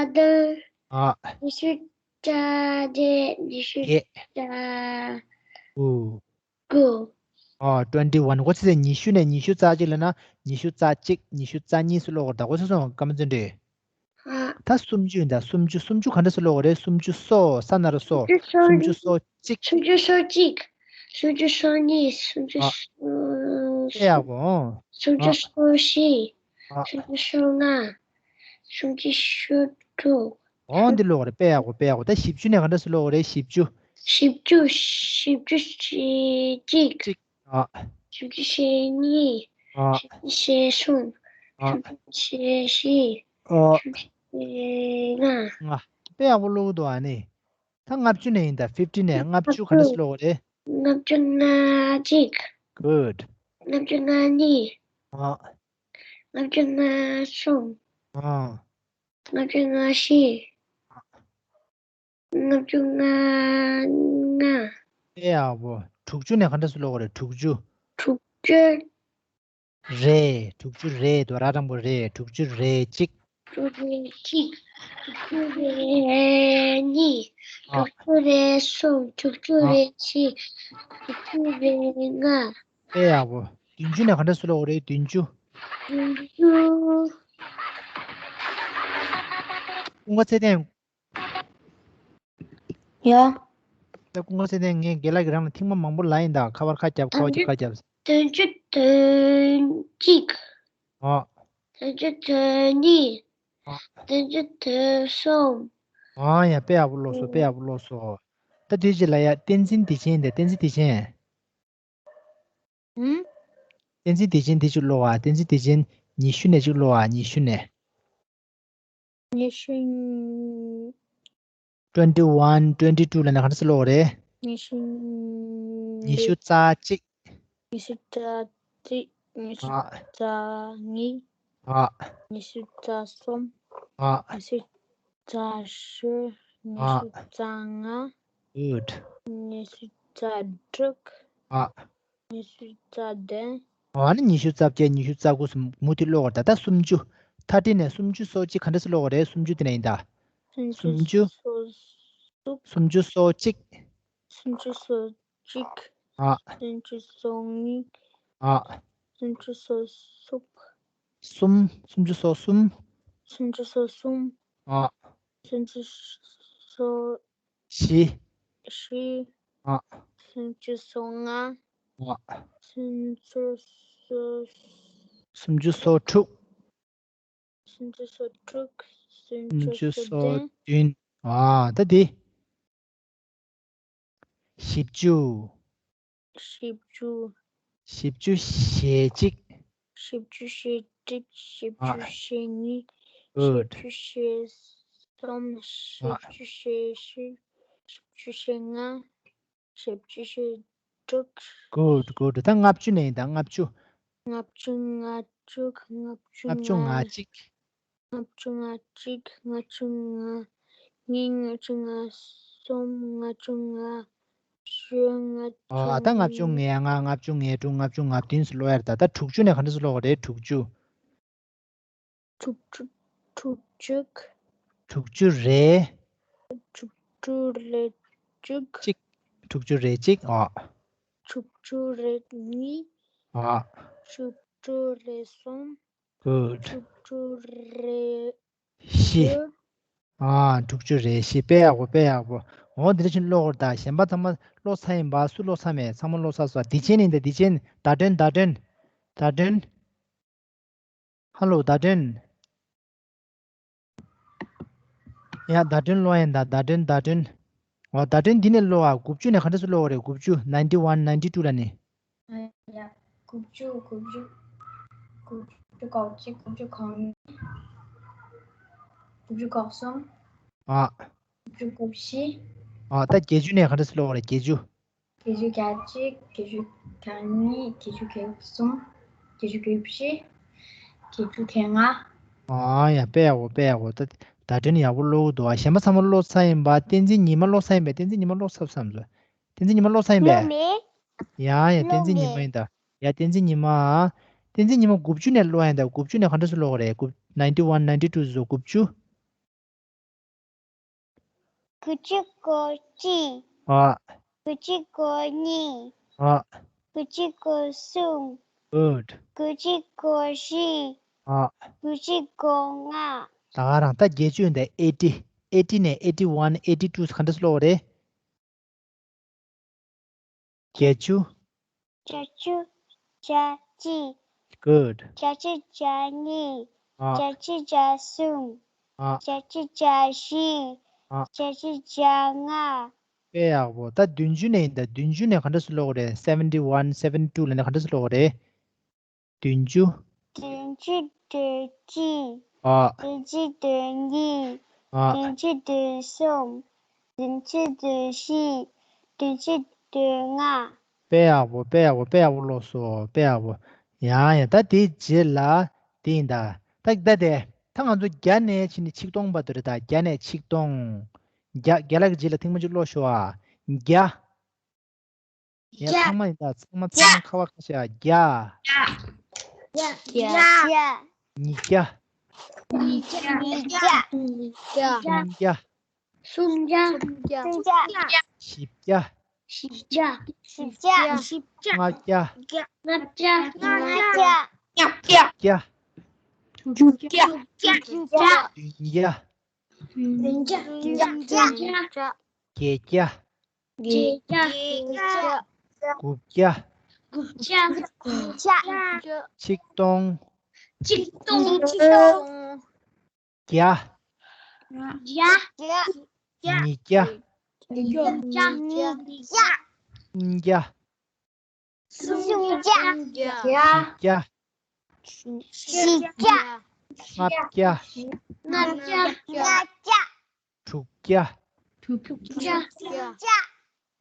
བདུན། ཨ། ཉི་ཤུ་རྩ་བརྒྱད། ཉི་ཤུ་བརྒྱད། རྩ་དགུ་དགུ། ཨ། twenty one། སྐུ་ངོ་ཚེ་བརྟན་ཉི་ཤུ་ནས་ཉི་ཤུ་རྩ་གཅིག་ལབ་ན། ཉི་ཤུ་རྩ་གཅིག་ཉི་ཤུ་རྩ་གཉིས་སུ་ཀློག་དགོས་རེད་ད། སྐུ་ངོ་ཚེ་བརྟན། ཀརྨ་བརྩོན་འགྲུས། ཨ། ད་སུམ་ཅུ་ཡིན་ད། སུམ་ཅུ། སུམ་ཅུ་ག་འདྲ་སེ་ཀློག་དགོས་རེད། སུམ་ཅུ་སོ། ས་ན་རོ་སོ། སུམ་ཅུ་སོ་གཅིག་སུམ་ཅུ་སོ་གཅིག་སུམ་ཅུ་སོ་གཉིས། སུམ་ཅུ་ཨ། སོ། དཔེ་ཡག་པོ། ཨོ། སུམ་ཅུ་ཨ། སོ་བཞི། ཨ། སུམ་ཅུ་སོ་ལྔ། སུམ་ཅུ་སོ་དྲུག་ཨོ། འདི་ཀློག་རེད། དཔེ་ཡག་པོ། དཔེ་ཡག་པོ། ད་བཞི་བཅུ་ནས་ག་འདྲ་སེ་ཀློག་རེད། བཞི་བཅུ། བཞི་བཅུ། བཞི་བཅུ་ཞེ་གཅིག་གཅིག་ཨ། བཞི་བཅུ་ཞེ་གཉིས། ཨ། བཞི་བཅུ་ཞེ་གསུམ། ཨ། བཞི་བཅུ་ཞེ་བཞི། ཨོ། ལྔ། ལྔ། དཔེ་ཡག་པོ་ཀློག་གི་འདུག་ཨ་ནི། ད་ལྔ་བཅུ་ནས་ཡིན་ད། fifty ནས་ལྔ་བཅུ་ག་འདྲ་སེ་ཀློག་གི་རེད། ལྔ་བཅུ་ང་གཅིག Good. ལྔ་བཅུ་ང་གཉིས། ཨོ། ལྔ་བཅུ་ང་གསུམ། ཨོ། ལྔ་བཅུ་ང་བཞི། ལྔ་བཅུ་ང་ལྔ། དཔེ་ཡག་པོ། དྲུག་ཅུ་ནས་ག་འདྲ་སེ་ཀློག་གི་རེད། དྲུག་ཅུ། དྲུག་ཅུ། རེ། དྲུག་ཅུ་རེ་འདུག་ར་སྤྲང་པོ་རེ། དྲུག་ཅུ་རེ་གཅིག་དྲུག་ཅུ་རེ་གཅིག་དྲུག་ཅུ་རེ་གཉིས། ཨ། དྲུག་ཅུ་རེ་གསུམ། དྲུག་ཅུ་ཨ། རེ་བཞི། དྲུག་ཅུ་རེ་ལྔ། དཔེ་ཡག་པོ། བདུན་ཅུ་ནས་ག་འདྲ་སེ་ཀློག་གི་རེད། བདུན་ཅུ། བདུན་ཅུ། ཀུན་དགའ་ཚེ་བརྟན། ཡ། ད་ཀུན་དགའ་ཚེ་བརྟན། ངས་རྒན་ལགས་ཀྱིས་རང་ལ་ཐེངས་མ་མང་པོ་ལབ་ཡིན་ད། ཁ་པར་ཁ་རྒྱབ། ཁ་པར་གཅིག་ཁ་རྒྱབ། བདུན་ཅུ་དོན་གཅིག་ཨ། བདུན་ཅུ་དོན་གཉིས། ཨ། བདུན་ཅུ་དོན་གསུམ། ཨ་ཡ། དཔེ་ཡག་པོ་ཀློག་སོང་། དཔེ་ཡག་པོ་ཀློག་སོང་། ད་དུས་ཅི་ལ་ཡ། བསྟན་འཛིན་བདེ་ཆེན་དེ། བསྟན་འཛིན་བདེ་ཆེན། ཨུམ། བསྟན་འཛིན་བདེ་ཆེན་དེ་གཅིག་ཀློག་ཨ། བསྟན་འཛིན་བདེ་ཆེན། ཉི་ཤུ་ནས་གཅིག་ཀློག་ཨ། ཉི་ཤུ་ནས། ཉི་ཤུ། twenty one, twenty two ལབ་ན་ག་འདྲ་སེ་ཀློག་རེད། ཉི་ཤུ། ཉི་ཤུ་རྩ་གཅིག་ཉི་ཤུ་རྩ་གཅིག་ཉི་ཤུ་ཨ། རྩ་གཉིས། ཨ། ཉི་ཤུ་རྩ་གསུམ། ཨ། ཉི་ཤུ་རྩ་བཞི། ཉི་ཨ། ཤུ་རྩ་ལྔ། Good. ཉི་ཤུ་རྩ་དྲུག་ཨ། ཉི་ཤུ་རྩ་བདུན། ཨ་ནི་ཉི་ཤུ་རྩ་བརྒྱད། ཉི་ཤུ་རྩ་དགུ་སོགས་མུ་མཐུད་ཀློག་གི་རེད་ད། ད་སུམ་ཅུ། ཐ་ཊི་ནས་སུམ་ཅུ་སོ་གཅིག་ག་འདྲ་སེ་ཀློག་གི་རེད། སུམ་ཅུ་དེ་ནས་ཡིན་ད། སུམ་ཅུ། སུམ་ཅུ་སོ་གཅིག་སུམ་ཅུ་སོ་གཅིག་སུམ་ཅུ་སོ་གཅིག་ཨ། སུམ་ཅུ་སོ་གཉིས། ཨ། སུམ་ཅུ་སོ་གསུམ། གསུམ། སུམ་ཅུ་སོ་གསུམ། སུམ་ཅུ་སོ་གསུམ། ཨ། སུམ་ཅུ་སོ་བཞི། བཞི། ཨ། སུམ་ཅུ་སོ་ལྔ། ཨ། སུམ་ཅུ་སོ། སུམ་ཅུ་སོ་དྲུག་སུམ་ཅུ་སོ་དྲུག་སུམ་ཅུ་སོ་བདུན། བདུན། ཨ། ད་དེ། བཞི་བཅུ། བཞི་བཅུ། བཞི་བཅུ་ཞེ་གཅིག་བཞི་བཅུ་ཞེ་གཅིག་བཞི་ཨ། བཅུ་ཞེ་གཉིས། Good. བཞི་བཅུ་ཞེ་གསུམ། ཨ། བཞི་བཅུ་ཞེ་བཞི། བཞི་བཅུ་ཞེ་ལྔ། བཞི་བཅུ་ཞེ་དྲུག Good, good. ད་ལྔ་བཅུ་ནས་ཡིན་ད། ལྔ་བཅུ། ལྔ་བཅུ་ང་དྲུག་ལྔ་བཅུ་ལྔ་བཅུ་ང་ང་གཅིག་ལྔ་བཅུ་ང་གཅིག་ལྔ་བཅུ་ང་གཉིས། ལྔ་བཅུ་ང་གསུམ། ལྔ་བཅུ་ང་བཞི། ལྔ་བཅུ་ཨ། ད་ལྔ་བཅུ་ང་ལྔ། ལྔ་བཅུ་ང་དྲུག་ལྔ་བཅུ་ང་བདུན་ཟེར་ཀློག་ཡ་རེད་ད། ད་དྲུག་ཅུ་ནས་ག་འདྲ་ཟེ་ཀློག་གི་རེད། དྲུག་ཅུ། དྲུག་ཅུ། དྲུག་ཅུ། དྲུག་ཅུ་རེ། དྲུག་ཅུ་རེ་གཅིག་གཅིག་དྲུག་ཅུ་རེ་གཅིག་ཨ། དྲུག་ཅུ་རེ་གཉིས། ཨ། དྲུག་ཅུ་རེ་གསུམ། Good. དྲུག་ཅུ་རེ་བཞི། བཞི། ཨ། དྲུག་ཅུ་རེ་བཞི། དཔེ་ཡག་པོ། དཔེ་ཡག་པོ། འོ་འདི་འདྲ་ཞིག་ཀློག་གི་རེད་ད། གཞན་པ་ཚང་མ་ཀློག་ཚར་ཡིན་པ། སུ་ཀློག་ཚར་མེད། ཚང་མ་ཀློག་ཚར་སོང་། བདེ་ཆེན་ཡིན་ད། བདེ་ཆེན། ཟླ་སྒྲོན། ཟླ་སྒྲོན། ཟླ་སྒྲོན། ཧ་ལོ། ཟླ་སྒྲོན། ཡ། ཟླ་སྒྲོན་ཀློག་ཡིན་ད། ཟླ་སྒྲོན། ཟླ་སྒྲོན། འོ། ཟླ་སྒྲོན་འདི་ནས་ཀློག་ཨ། དགུ་བཅུ་ནས་ག་འདྲ་ཟེ་ཀློག་གི་རེད། དགུ་བཅུ། ninety one, ninety two ལབ་ནས། ཡ། དགུ་བཅུ། དགུ་བཅུ། དགུ་བཅུ་གོ་གཅིག་དགུ་བཅུ་གོ་གཉིས། དགུ་བཅུ་གོ་གསུམ། ཨ། དགུ་བཅུ་གོ་བཞི། ཨ། ད་བརྒྱད་ཅུ་ནས་ག་འདྲ་ཟེ་ཀློག་གི་རེད། བརྒྱད་ཅུ། བརྒྱད་ཅུ་གྱ་གཅིག་བརྒྱད་ཅུ་གྱ་གཉིས། བརྒྱད་ཅུ་གྱ་གསུམ། བརྒྱད་ཅུ་གྱ་བཞི། བརྒྱད་ཅུ་གྱ་ལྔ། ཨ་ཡ། དཔེ་ཡག་པོ། དཔེ་ཡག་པོ། ད་ཟླ་སྒྲོན་ཡག་པོ་ཀློག་གི་འདུག་ཨ། གཞན་པ་ཚང་མ་ཀློག་ཚར་ཡིན་པ། བསྟན་འཛིན་ཉི་མ་ཀློག་ཚར་ཡིན་པས། བསྟན་འཛིན་ཉི་མ་ཀློག་ཚར་བསམ་སོང་། བསྟན་འཛིན་ཉི་མ་ཀློག་ཚར་ཡིན་པས། ཀློག་མེད། ཡ་ཡ། བསྟན་འཛིན་ཉི་མ་ཡིན་ད། ཡ། བསྟན་འཛིན་ཉི་མ། བསྟན་འཛིན་ཉི་མ་དགུ་བཅུ་ནས་ཀློག་ཡིན་ད། དགུ་བཅུ་ནས་ག་འདྲ་ཟེ་ཀློག་གི་རེད། དགུ། ninety one, ninety two ཟེར། དགུ་བཅུ། དགུ་བཅུ་གོ་གཅིག་ཨ། དགུ་བཅུ་གོ་གཉིས། ཨ། དགུ་བཅུ་གོ་གསུམ། Good. དགུ་བཅུ་གོ་བཞི། ཨ། དགུ་བཅུ་གོ་ལྔ། ད་ག་རང་ད་བརྒྱད་ཅུ་ཡིན་ད། eighty། eighty ནས་eighty one, eighty two ག་འདྲ་ཟེ་ཀློག་གི་རེད། བརྒྱད་ཅུ། བརྒྱད་ཅུ། གྱ་གཅིག Good. བརྒྱད་ཅུ་གྱ་གཉིས། ཨ། བརྒྱད་ཅུ་གྱ་གསུམ། ཨ། བརྒྱད་ཅུ་གྱ་བཞི། ཨ། བརྒྱད་ཅུ་གྱ་ལྔ། དཔེ་ཡག་པོ། ད་བདུན་ཅུ་ནས་ཡིན་ད། བདུན་ཅུ་ནས་ག་འདྲ་ཟེ་ཀློག་གི་རེད། seventy one, seventy two ལབ་ནས་ག་འདྲ་ཟེ་ཀློག་གི་རེད། བདུན་ཅུ། བདུན་ཅུ་དོན་གཅིག་ཨ། བདུན་ཅུ་དོན་གཉིས། ཨ། བདུན་ཅུ་དོན་གསུམ། བདུན་ཅུ་དོན་བཞི། བདུན་ཅུ་དོན་ལྔ། དཔེ་ཡག་པོ། དཔེ་ཡག་པོ། དཔེ་ཡག་པོ་ཀློག་སོང་། དཔེ་ཡག་པོ། ཡང་ཡང་ད་དེའི་རྗེས་ལ་དེ་ཡིན་ད། ད་ད་དེ་ད་ང་ཚོ་བརྒྱ་ནས་ཕྱིན་ནས་ཆིག་སྟོང་བར་དུ་རེད་ད། བརྒྱ་ནས་ཆིག་སྟོང་། བརྒྱ། བརྒྱ་ལ་གི་རྗེས་ལ་ཐེངས་མ་གཅིག་ཀློག་ཤོག་ཨ། བརྒྱ། ཡ། བརྒྱ། ཚང་མ་ཡིན་ད། ཚང་མ་ཚང་མ་ཁ་བར་ཁ་བྱས་ཨ། བརྒྱ། བརྒྱ། བརྒྱ། ཉིས་བརྒྱ། ཉིས་བརྒྱ། ཉིས་བརྒྱ། ཉིས་བརྒྱ། ཉིས་བརྒྱ། སུམ་བརྒྱ། སུམ་བརྒྱ། སུམ་བརྒྱ། བཞི་བརྒྱ། བཞི་བརྒྱ། བཞི་བརྒྱ། བཞི་བརྒྱ། ལྔ་བརྒྱ། ལྔ་བརྒྱ། ལྔ་བརྒྱ། ལྔ་བརྒྱ། དྲུག་བརྒྱ། དྲུག་བརྒྱ། དྲུག་བརྒྱ། བདུན་བརྒྱ། བདུན་བརྒྱ། བདུན་བརྒྱ། བརྒྱད་བརྒྱ། བརྒྱད་བརྒྱ། དགུ་བརྒྱ། དགུ་བརྒྱ། ཆིག་སྟོང་། ཆིག་སྟོང་། ཆིག་སྟོང་། བརྒྱ། བརྒྱ། ཉིས་བརྒྱ། ཉིས་བརྒྱ། སུམ་བརྒྱ། སུམ་བརྒྱ། བཞི་བརྒྱ། བཞི་བརྒྱ། ལྔ་བརྒྱ། ལྔ་བརྒྱ། དྲུག་བརྒྱ། དྲུག་བརྒྱ།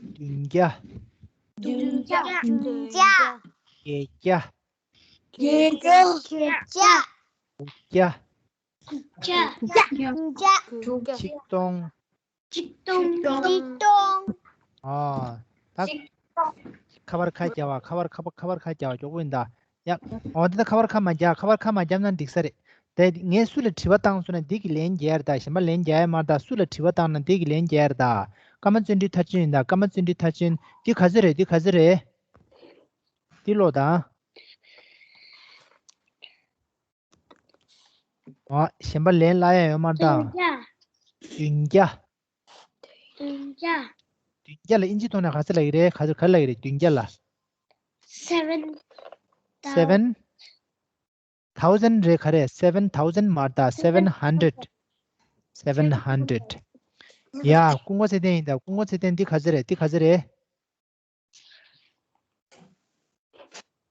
བདུན་བརྒྱ། བདུན་བརྒྱ། བརྒྱད་བརྒྱ། བརྒྱད་བརྒྱ། དགུ་བརྒྱ། དྲུག་བརྒྱ། དྲུག་བརྒྱ། ཆིག་སྟོང་། ཆིག་སྟོང་། ཆིག་སྟོང་། ཨ། ད་ཁ་བར་ཁ་རྒྱག་པ། ཁ་བར་ཁ་བར་ཁ་བར་ཁ་རྒྱག་པ་མགྱོགས་པོ་ཡིན་ད། ཡ། འོ་ད་ཁ་བར་ཁ་མ་རྒྱག་ཁ་བར་ཁ་མ་བརྒྱབ་ན་འགྲིག་ས་རེད། དེ་ངས་སུ་ལ་དྲི་བ་བཏང་སོང་ན་འདི་གི་ལན་རྒྱག་ཡ་རེད་ད། གཞན་པ་ལན་རྒྱག་ཡ་མ་རེད་ད། སུ་ལ་དྲི་བ་བཏང་ན་འདི་གི་ལན་རྒྱག་ཡ་རེད་ད། ཀརྨ་བརྩོན་འགྲུས་མཐར་ཕྱིན་ཡིན་ད། ཀརྨ་བརྩོན་འགྲུས་མཐར་ཕྱིན། འདི་ག་ཚོད་རེད། འདི་ག་ཚོད་རེད། འདི་ཀློག་དང་། ཨ། གཞན་པ་ལན་བརླག་ཡ་ཡོད་མ་རེད་ད། བདུན་བརྒྱ། བདུན་བརྒྱ། བདུན་བརྒྱ། བདུན་བརྒྱ་ལ་ཨིན་ཇི་ཐོག་ནས་ག་ཚོད་ལབ་ཀྱི་རེད། ག་ཚོད། ག་རེ་ལབ་ཀྱི་རེད་བདུན་བརྒྱ་ལ། Seven thousand། Seven thousand རེད། ག་རེ། Seven thousand མ་རེད་ད། Seven hundred། Seven hundred། ཡ། ཀུན་དགའ་ཚེ་བརྟན་ཡིན་ད། ཀུན་དགའ་ཚེ་བརྟན། འདི་ག་ཚོད་རེད། འདི་ག་ཚོད་རེད།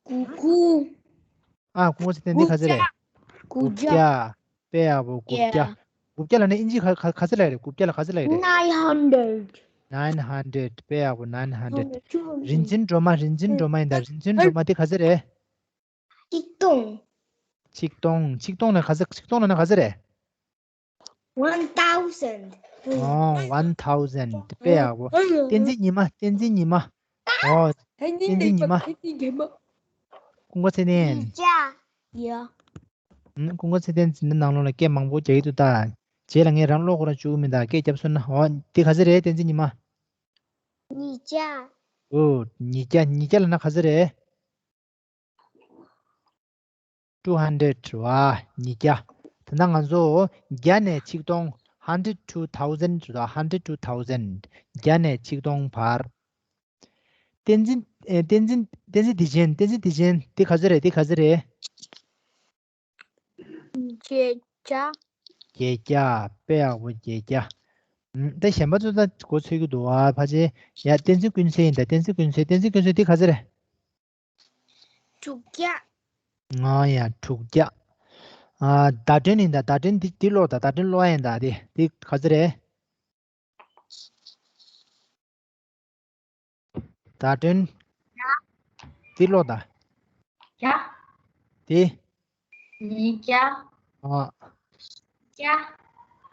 དགུ། ཨ། ཀུན་དགའ་ཚེ་བརྟན། འདི་ག་ཚོད་རེད། དགུ་བརྒྱ། དགུ་བརྒྱ། དཔེ་ཡག་པོ། དགུ་བརྒྱ། དགུ་བརྒྱ་ལབ་ན་ཨིན་ཇི་ག་ག་ག་ཚོད་ལབ་རེད། དགུ་བརྒྱ་ལ་ག་ཚོད་ལབ་རེད། Nine hundred། Nine hundred། དཔེ་ཡག་པོ། Nine hundred། རིན་ཆེན་སྒྲོལ་མ། རིན་ཆེན་སྒྲོལ་མ་ཡིན་ད། རིན་ཆེན་སྒྲོལ་མ་འདི་ག་ཚོད་རེད། ཆིག་སྟོང་། ཆིག་སྟོང་། ཆིག་སྟོང་ལབ་ན་ག་ཚོད། ཆིག་སྟོང་ལབ་ན་ག་ཚོད་རེད། One thousand། ཨོ། One thousand། དཔེ་ཡག་པོ། བསྟན་འཛིན་ཉི་མ། བསྟན་འཛིན་ཉི་མ། ཨོ། བསྟན་འཛིན་ཉི་མ། ཀུན་དགའ་ཚེ་བརྟན། ཡ། ཀུན་དགའ་ཚེ་བརྟན་འཛིན་གྲྭ་ནང་ལོགས་ལ་སྐད་མང་པོ་རྒྱག་གི་འདུག་ད། རྗེས་ལ་ངས་རང་ཀློག་ཁོ་རང་བཅུག་གི་མིན་ད། སྐད་རྒྱབ་སོང་ན། ཨོ། འདི་ག་ཚོད་རེད། བསྟན་འཛིན་ཉི་མ། ཉིས་བརྒྱ། ཨོ། ཉིས་བརྒྱ། ཉིས་བརྒྱ་ལབ་ན་ག་ཚོད་རེད། Two hundred། ཝ། ཉིས་བརྒྱ། ད་ལྟ་ང་ཚོ་བརྒྱ་ནས་ཆིག་སྟོང་། Hundred to thousand རེད། Hundred to thousand། བརྒྱ་ནས་ཆིག་སྟོང་བར། བསྟན་འཛིན། ཨེ། བསྟན་འཛིན། བསྟན་འཛིན་བདེ་ཆེན། བསྟན་འཛིན་བདེ་ཆེན། འདི་ག་ཚོད་རེད། འདི་ག་ཚོད་རེད། བརྒྱད་བརྒྱ། བརྒྱད་བརྒྱ། དཔེ་ཡག་པོ། བརྒྱད་བརྒྱ། ཨུམ། ད་གཞན་པ་ཚོ་ད་མགོ་ཚོས་ཀྱི་འདུག་ཨ། ཕལ་ཆེར། ཡ། བསྟན་འཛིན་ཀུན་གསལ་ཡིན་ད། བསྟན་འཛིན་ཀུན་གསལ། བསྟན་འཛིན་ཀུན་གསལ། འདི་ག་ཚོད་རེད། དྲུག་བརྒྱ། ང་ཡ། དྲུག་བརྒྱ། ཨ། ཟླ་སྒྲོན་ཡིན་ད། ཟླ་སྒྲོན་འདི་འདི་ཀློག་ད། ཟླ་སྒྲོན་ཀློག་ཡ་ཡིན་ད། འདི་འདི་ག་ཚོད་རེད། ཟླ་སྒྲོན། འདི་ཀློག་ད། བརྒྱ། འདི། ཉིས་བརྒྱ། ཨ། བརྒྱ།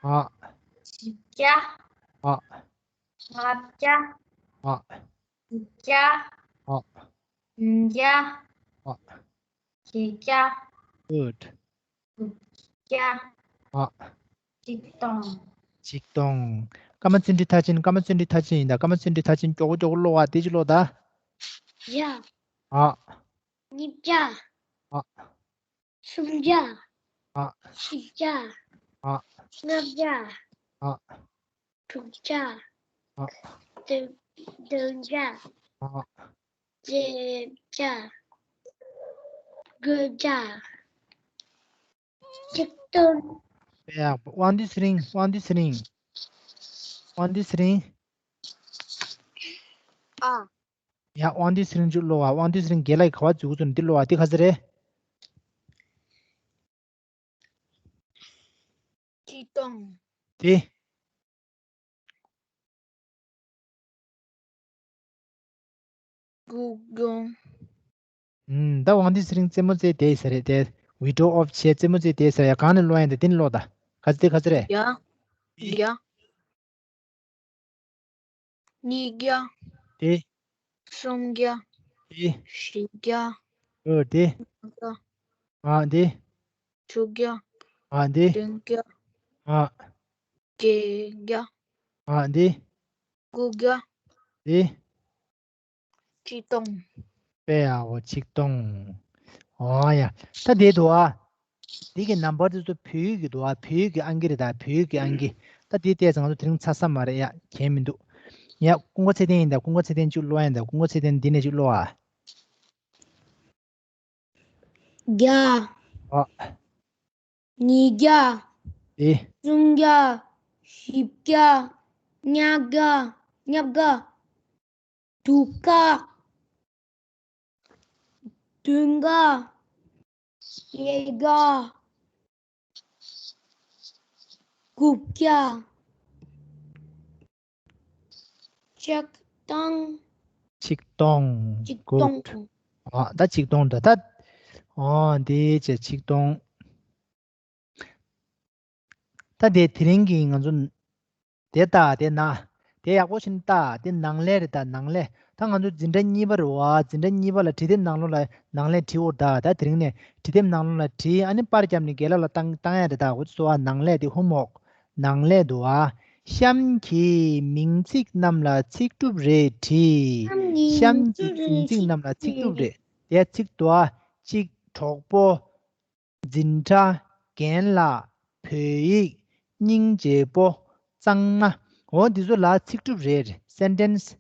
ཨ། བཞི་བརྒྱ། ཨ། ལྔ་བརྒྱ། ཨ། དྲུག་བརྒྱ། ཨ། བདུན་བརྒྱ། ཨ། བརྒྱད་བརྒྱ། Good། དགུ་བརྒྱ། ཨ། ཆིག་སྟོང་། ཆིག་སྟོང་། ཀརྨ་བརྩོན་འགྲུས་མཐར་ཕྱིན། ཀརྨ་བརྩོན་འགྲུས་མཐར་ཕྱིན་ཡིན་ད། ཀརྨ་བརྩོན་འགྲུས་མཐར་ཕྱིན། མགྱོགས་པོ་མགྱོགས་པོ་ཀློག་ཨ། དེ་ཅི་ཀློག་ད། བརྒྱ། ཨ། ཉིས་བརྒྱ། ཨ། སུམ་བརྒྱ། ཨ། བཞི་བརྒྱ། ཨ། ལྔ་བརྒྱ། ཨ། དྲུག་བརྒྱ། ཨ། བདུན་བདུན་བརྒྱ། ཨ། བརྒྱད་བརྒྱ། དགུ་བརྒྱ། ཆིག་སྟོང་། དཔེ་ཡག་པོ། དབང་འདུས་ཚེ་རིང་། དབང་འདུས་ཚེ་རིང་། དབང་འདུས་ཚེ་རིང་། ཨ། ཡ། དབང་འདུས་ཚེ་རིང་ཅིག་ཀློག་ཨ། དབང་འདུས་ཚེ་རིང་རྒན་ལགས་ཀྱིས་ག་པར་འཛུལ་གྱི་འདུག་ན་འདི་ཀློག་ཨ། འདི་ག་ཚོད་རེད། ཆིག་སྟོང་། དེ། དགུ་སྟོང་། ཨུམ། ད་དབང་འདུས་ཚེ་རིང་རྩེད་མོ་རྩེ་བསྡད་ཡོད་ས་རེད་དེ། ཝི་ཌི་ཨོ་ཨོཕ་བྱས་རྩེད་མོ་རྩེ་བསྡད་ཡོད་ས་རེད་ཡ། གང་ནས་ཀློག་ཡ་ཡིན་ད། དེ་ནས་ཀློག་ད། ག་ཚོད་དེ་ག་ཚོད་རེད། བརྒྱ། བརྒྱ། ཉིས་བརྒྱ། དེ། སུམ་བརྒྱ། དེ། བཞི་བརྒྱ། ཨོ་དེ། ལྔ་བརྒྱ། ཨ་དེ། དྲུག་བརྒྱ། ཨ་དེ། བདུན་བརྒྱ། ཨ། བརྒྱད་བརྒྱ། ཨ་དེ། དགུ་བརྒྱ། དེ། ཆིག་སྟོང་། དཔེ་ཡག་པོ། ཆིག་སྟོང་། ཨོ་ཡ། ད་དེ་འདུག་ཨ། འདི་གི་ནམ་བར་དེ་ཚོ་བོད་ཡིག་གི་འདུག་ཨ། བོད་ཡིག་གི་ཨང་ཀི་རེད་ད། བོད་ཡིག་གི་ཨང་ཀི། ད་འདི་བལྟས་ཙང་ང་ཚོ་དེ་རིང་ཚར་ས་མ་རེད་ཡ། གལ་མི་འདུག་ཡ། ཀུན་དགའ་ཚེ་བརྟན་ཡིན་ད། ཀུན་དགའ་ཚེ་བརྟན་ཅིག་ཀློག་ཡ་ཡིན་ད། ཀུན་དགའ་ཚེ་བརྟན་འདི་ནས་ཅིག་ཀློག་ཨ། བརྒྱ། ཨ། ཉིས་བརྒྱ། དེ། སུམ་བརྒྱ། བཞི་བརྒྱ། ལྔ་བརྒྱ། ལྔ་བརྒྱ། དྲུག་བརྒྱ། བདུན་བརྒྱ། བརྒྱད་བརྒྱ། དགུ་བརྒྱ། ཆིག་སྟོང་། ཆིག་སྟོང་། ཆིག་སྟོང་། གུཌ། ཨ། ད་ཆིག་སྟོང་འདྲ་ད། ཨོ་འདི་བྱས་ཆིག་སྟོང་། ད་དེ་དེ་རིང་གི་ང་ཚོ་དེ་ལྟ་དེ་ན། དེ་ཡག་པོ་ཞིག་ལྟ། དེ་ནང་ལས་རེད་ད། ནང་ལས། ད་ང་ཚོ་འཛིན་གྲྭ་གཉིས་པ་རེད་བ། འཛིན་གྲྭ་གཉིས་པ་ལ་བྲིས་དེབ་ནང་ལོགས་ལ་ནང་ལས་བྲིས་འོར་ད། ད་དེ་རིང་ནས་བྲིས་དེབ་ནང་ལོགས་ལ་བྲིས། ཨ་ནི་པར་བརྒྱབ་ནས་རྒན་ལགས་ལ་བཏང་བཏང་ཡ་རེད་ད། འོ་ཚོ་བ། ནང་ལས་དེ་ཧོམ་ཝོག་ནང་ལས་འདུག་ཨ། གཤམ་གྱི་མིང་ཚིག་རྣམས་ལ་ཚིག་གྲུབ་རེ་བྲིས། གཤམ་གྱི་མིང་ཚིག་རྣམས་ལ་ཚིག་གྲུབ་རེ། དེ་ཚིག་འདུག་ཨ། གཅིག་གྲོགས་པོ། འཛིན་གྲྭ། རྒན་ལགས། བོད་ཡིག་སྙིང་རྗེ་པོ། གཙང་མ། འོ་འདི་ཚོ་ལ་ཚིག་གྲུབ་རེ་རེ། སེན་ཊེན་སི།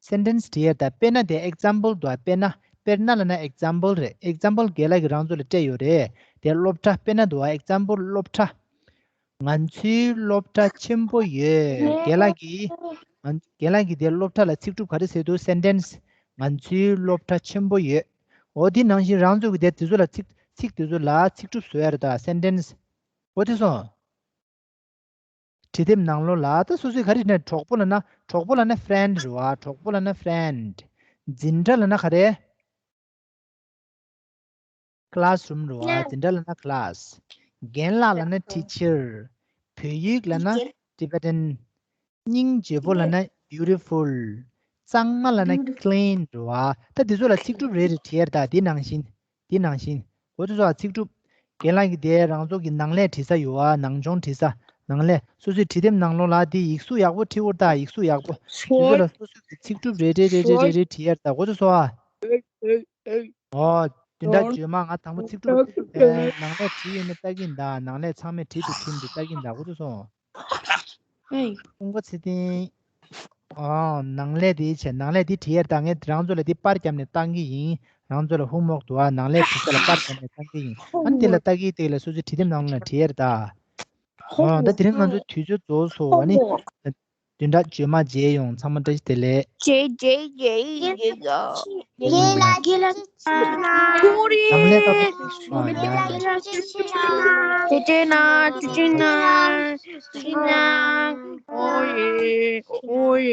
སེན་ཊེན་སི་བྲིས་ཡ་ད། དཔེར་ན་དེ་ཨེག་ཛམ་པལ་འདུག་ཨ། དཔེར་ན། དཔེར་ན་ལབ་ན་ཨེག་ཛམ་པལ་རེད། ཨེག་ཛམ་པལ་རྒན་ལགས་ཀྱིས་རང་ཚོ་ལ་སྤྲད་ཡོད་རེད། དེ་སློབ་གྲྭ། དཔེར་ན་འདུག་ཨ། ཨེག་ཛམ་པལ་སློབ་གྲྭ། ང་ཚོའི་སློབ་གྲྭ་ཆེན་པོ་ཡོད། རྒན་ལགས་ཀྱིས། ང་། རྒན་ལགས་ཀྱིས་དེ་སློབ་གྲྭ་ལ་ཚིག་གྲུབ་ག་རེ་ཟེར་འདུག་སེན་ཊེན་སི། ང་ཚོའི་སློབ་གྲྭ་ཆེན་པོ་ཡོད། འོ་དེ་ནང་བཞིན་རང་ཚོ་གི་དེ་དེ་ཚོ་ལ་ཚིག་ཚིག་དེ་ཚོ་ལ་ཚིག་གྲུབ་བཟོ་ཡ་རེད་ད། སེན་ཊེན་སི། འོ་དེ་སོང་། བྲིས་དེབ་ནང་ལོགས་ལ་ད་སོ་སོའི་ག་རེ་ན། གྲོགས་པོ་ལབ་ན། གྲོགས་པོ་ལབ་ན་ཕི་རེན་ཌི་རེད་བ། གྲོགས་པོ་ལབ་ན་ཕི་རེན་ཌི། འཛིན་གྲྭ་ལབ་ན་ག་རེ། ཀི་ལཱ་སི་རུམ་རེད་བ། འཛིན་གྲྭ་ལབ་ན་ཀི་ལཱ་སི། རྒན་ལགས་ལབ་ན་ཊི་ཆར། བོད་ཡིག་ལབ་ན་ཊི་བེ་ཊན། སྙིང་རྗེ་པོ་ལབ་ན་བིའུ་ཊི་ཕུལ། གཙང་མ་ལབ་ན་ཀི་ལིན་རེད་བ། ད་འདི་ཚོ་ལ་ཚིག་གྲུབ་རེ་རེ་བྲིས་ཡ་རེད་ད། འདི་ནང་བཞིན། འདི་ནང་བཞིན། འོ་དེ་ཚོ་ལ་ཚིག་གྲུབ། རྒན་ལགས་ཀྱིས་དེ་རང་ཚོ་གི་ནང་ལས་བྲིས་ས་ཡོད་བ། ནང་སྦྱོང་བྲིས་ས། ནང་ལས། སོ་སོའི་བྲིས་དེབ་ནང་ལོགས་ལ་འདི་ཡིག་གཟུགས་ཡག་པོ་བྲིས་འོར་ད། ཡིག་གཟུགས་ཡག་པོ། འདི་ཚོ་ལ་སོ་སོ་གི་ཚིག་གྲུབ་རེ་རེ་རེ་རེ་རེ་རེ་བྲིས་ཡ་རེད་ད། འོ་དེ་ཚོ་བ། ཨོ། དེ་འདྲ་བརྗོད་མ། ང་དང་པོ་ཚིག་གྲུབ་ཨེ། ནང་ལས་བྲིས་ཡོད་མེད་ལྟ་གིན་ད། ནང་ལས་ཚང་མས་བྲིས་འདུག་བྲིས་མི་འདུག་ལྟ་གིན་ད། འོ་དེ་སོང་། ཧེ། ཀུན་དགའ་ཚེ་བརྟན། ཨོ། ནང་ལས་དེ་བྱས། ནང་ལས་དེ་བྲིས་ཡ་ད། ངས་རང་ཚོ་ལ་དེ་པར་བརྒྱབ་ནས་བཏང་གི་ཡིན། རང་ཚོ་ལ་ཧོམ་ཝོག་འདུག་ཨ། ནང་ལས་བྲིས་ས་ལ་པར་བརྒྱབ་ནས་བཏང་གི་ཡིན། ཨ་ནི་དེ་ལ་ལྟ་གིན་དེ་ལ་སོ་སོའི་བྲིས་དེབ་ནང་ལ་བྲིས་ཡ་རེད་ད། ཨོ། ད་དེ་རིང་ང་ཚོའི་དུས་ཚོད་རྫོགས་སོང་། ཨ་ནི། བདུན་ཕྲག་རྗེས་མ་མཇལ་ཡོང་། ཚང་མ་བཀྲ་ཤིས་བདེ་ལེགས། རྗེས་རྗེས་རྗེས་རྗེས་ལ་རྗེས་ལ་ཆེ་ན། ཀུ་རེ། ནང་ལས་ཀ་ཀུ་རེ། ཨ་ཡ། རྗེས་རྗེས་ན་རྗེས་རྗེས་ན་རྗེས་རྗེས་ན། ཨོ་ཡེ་ཨོ་ཡེ།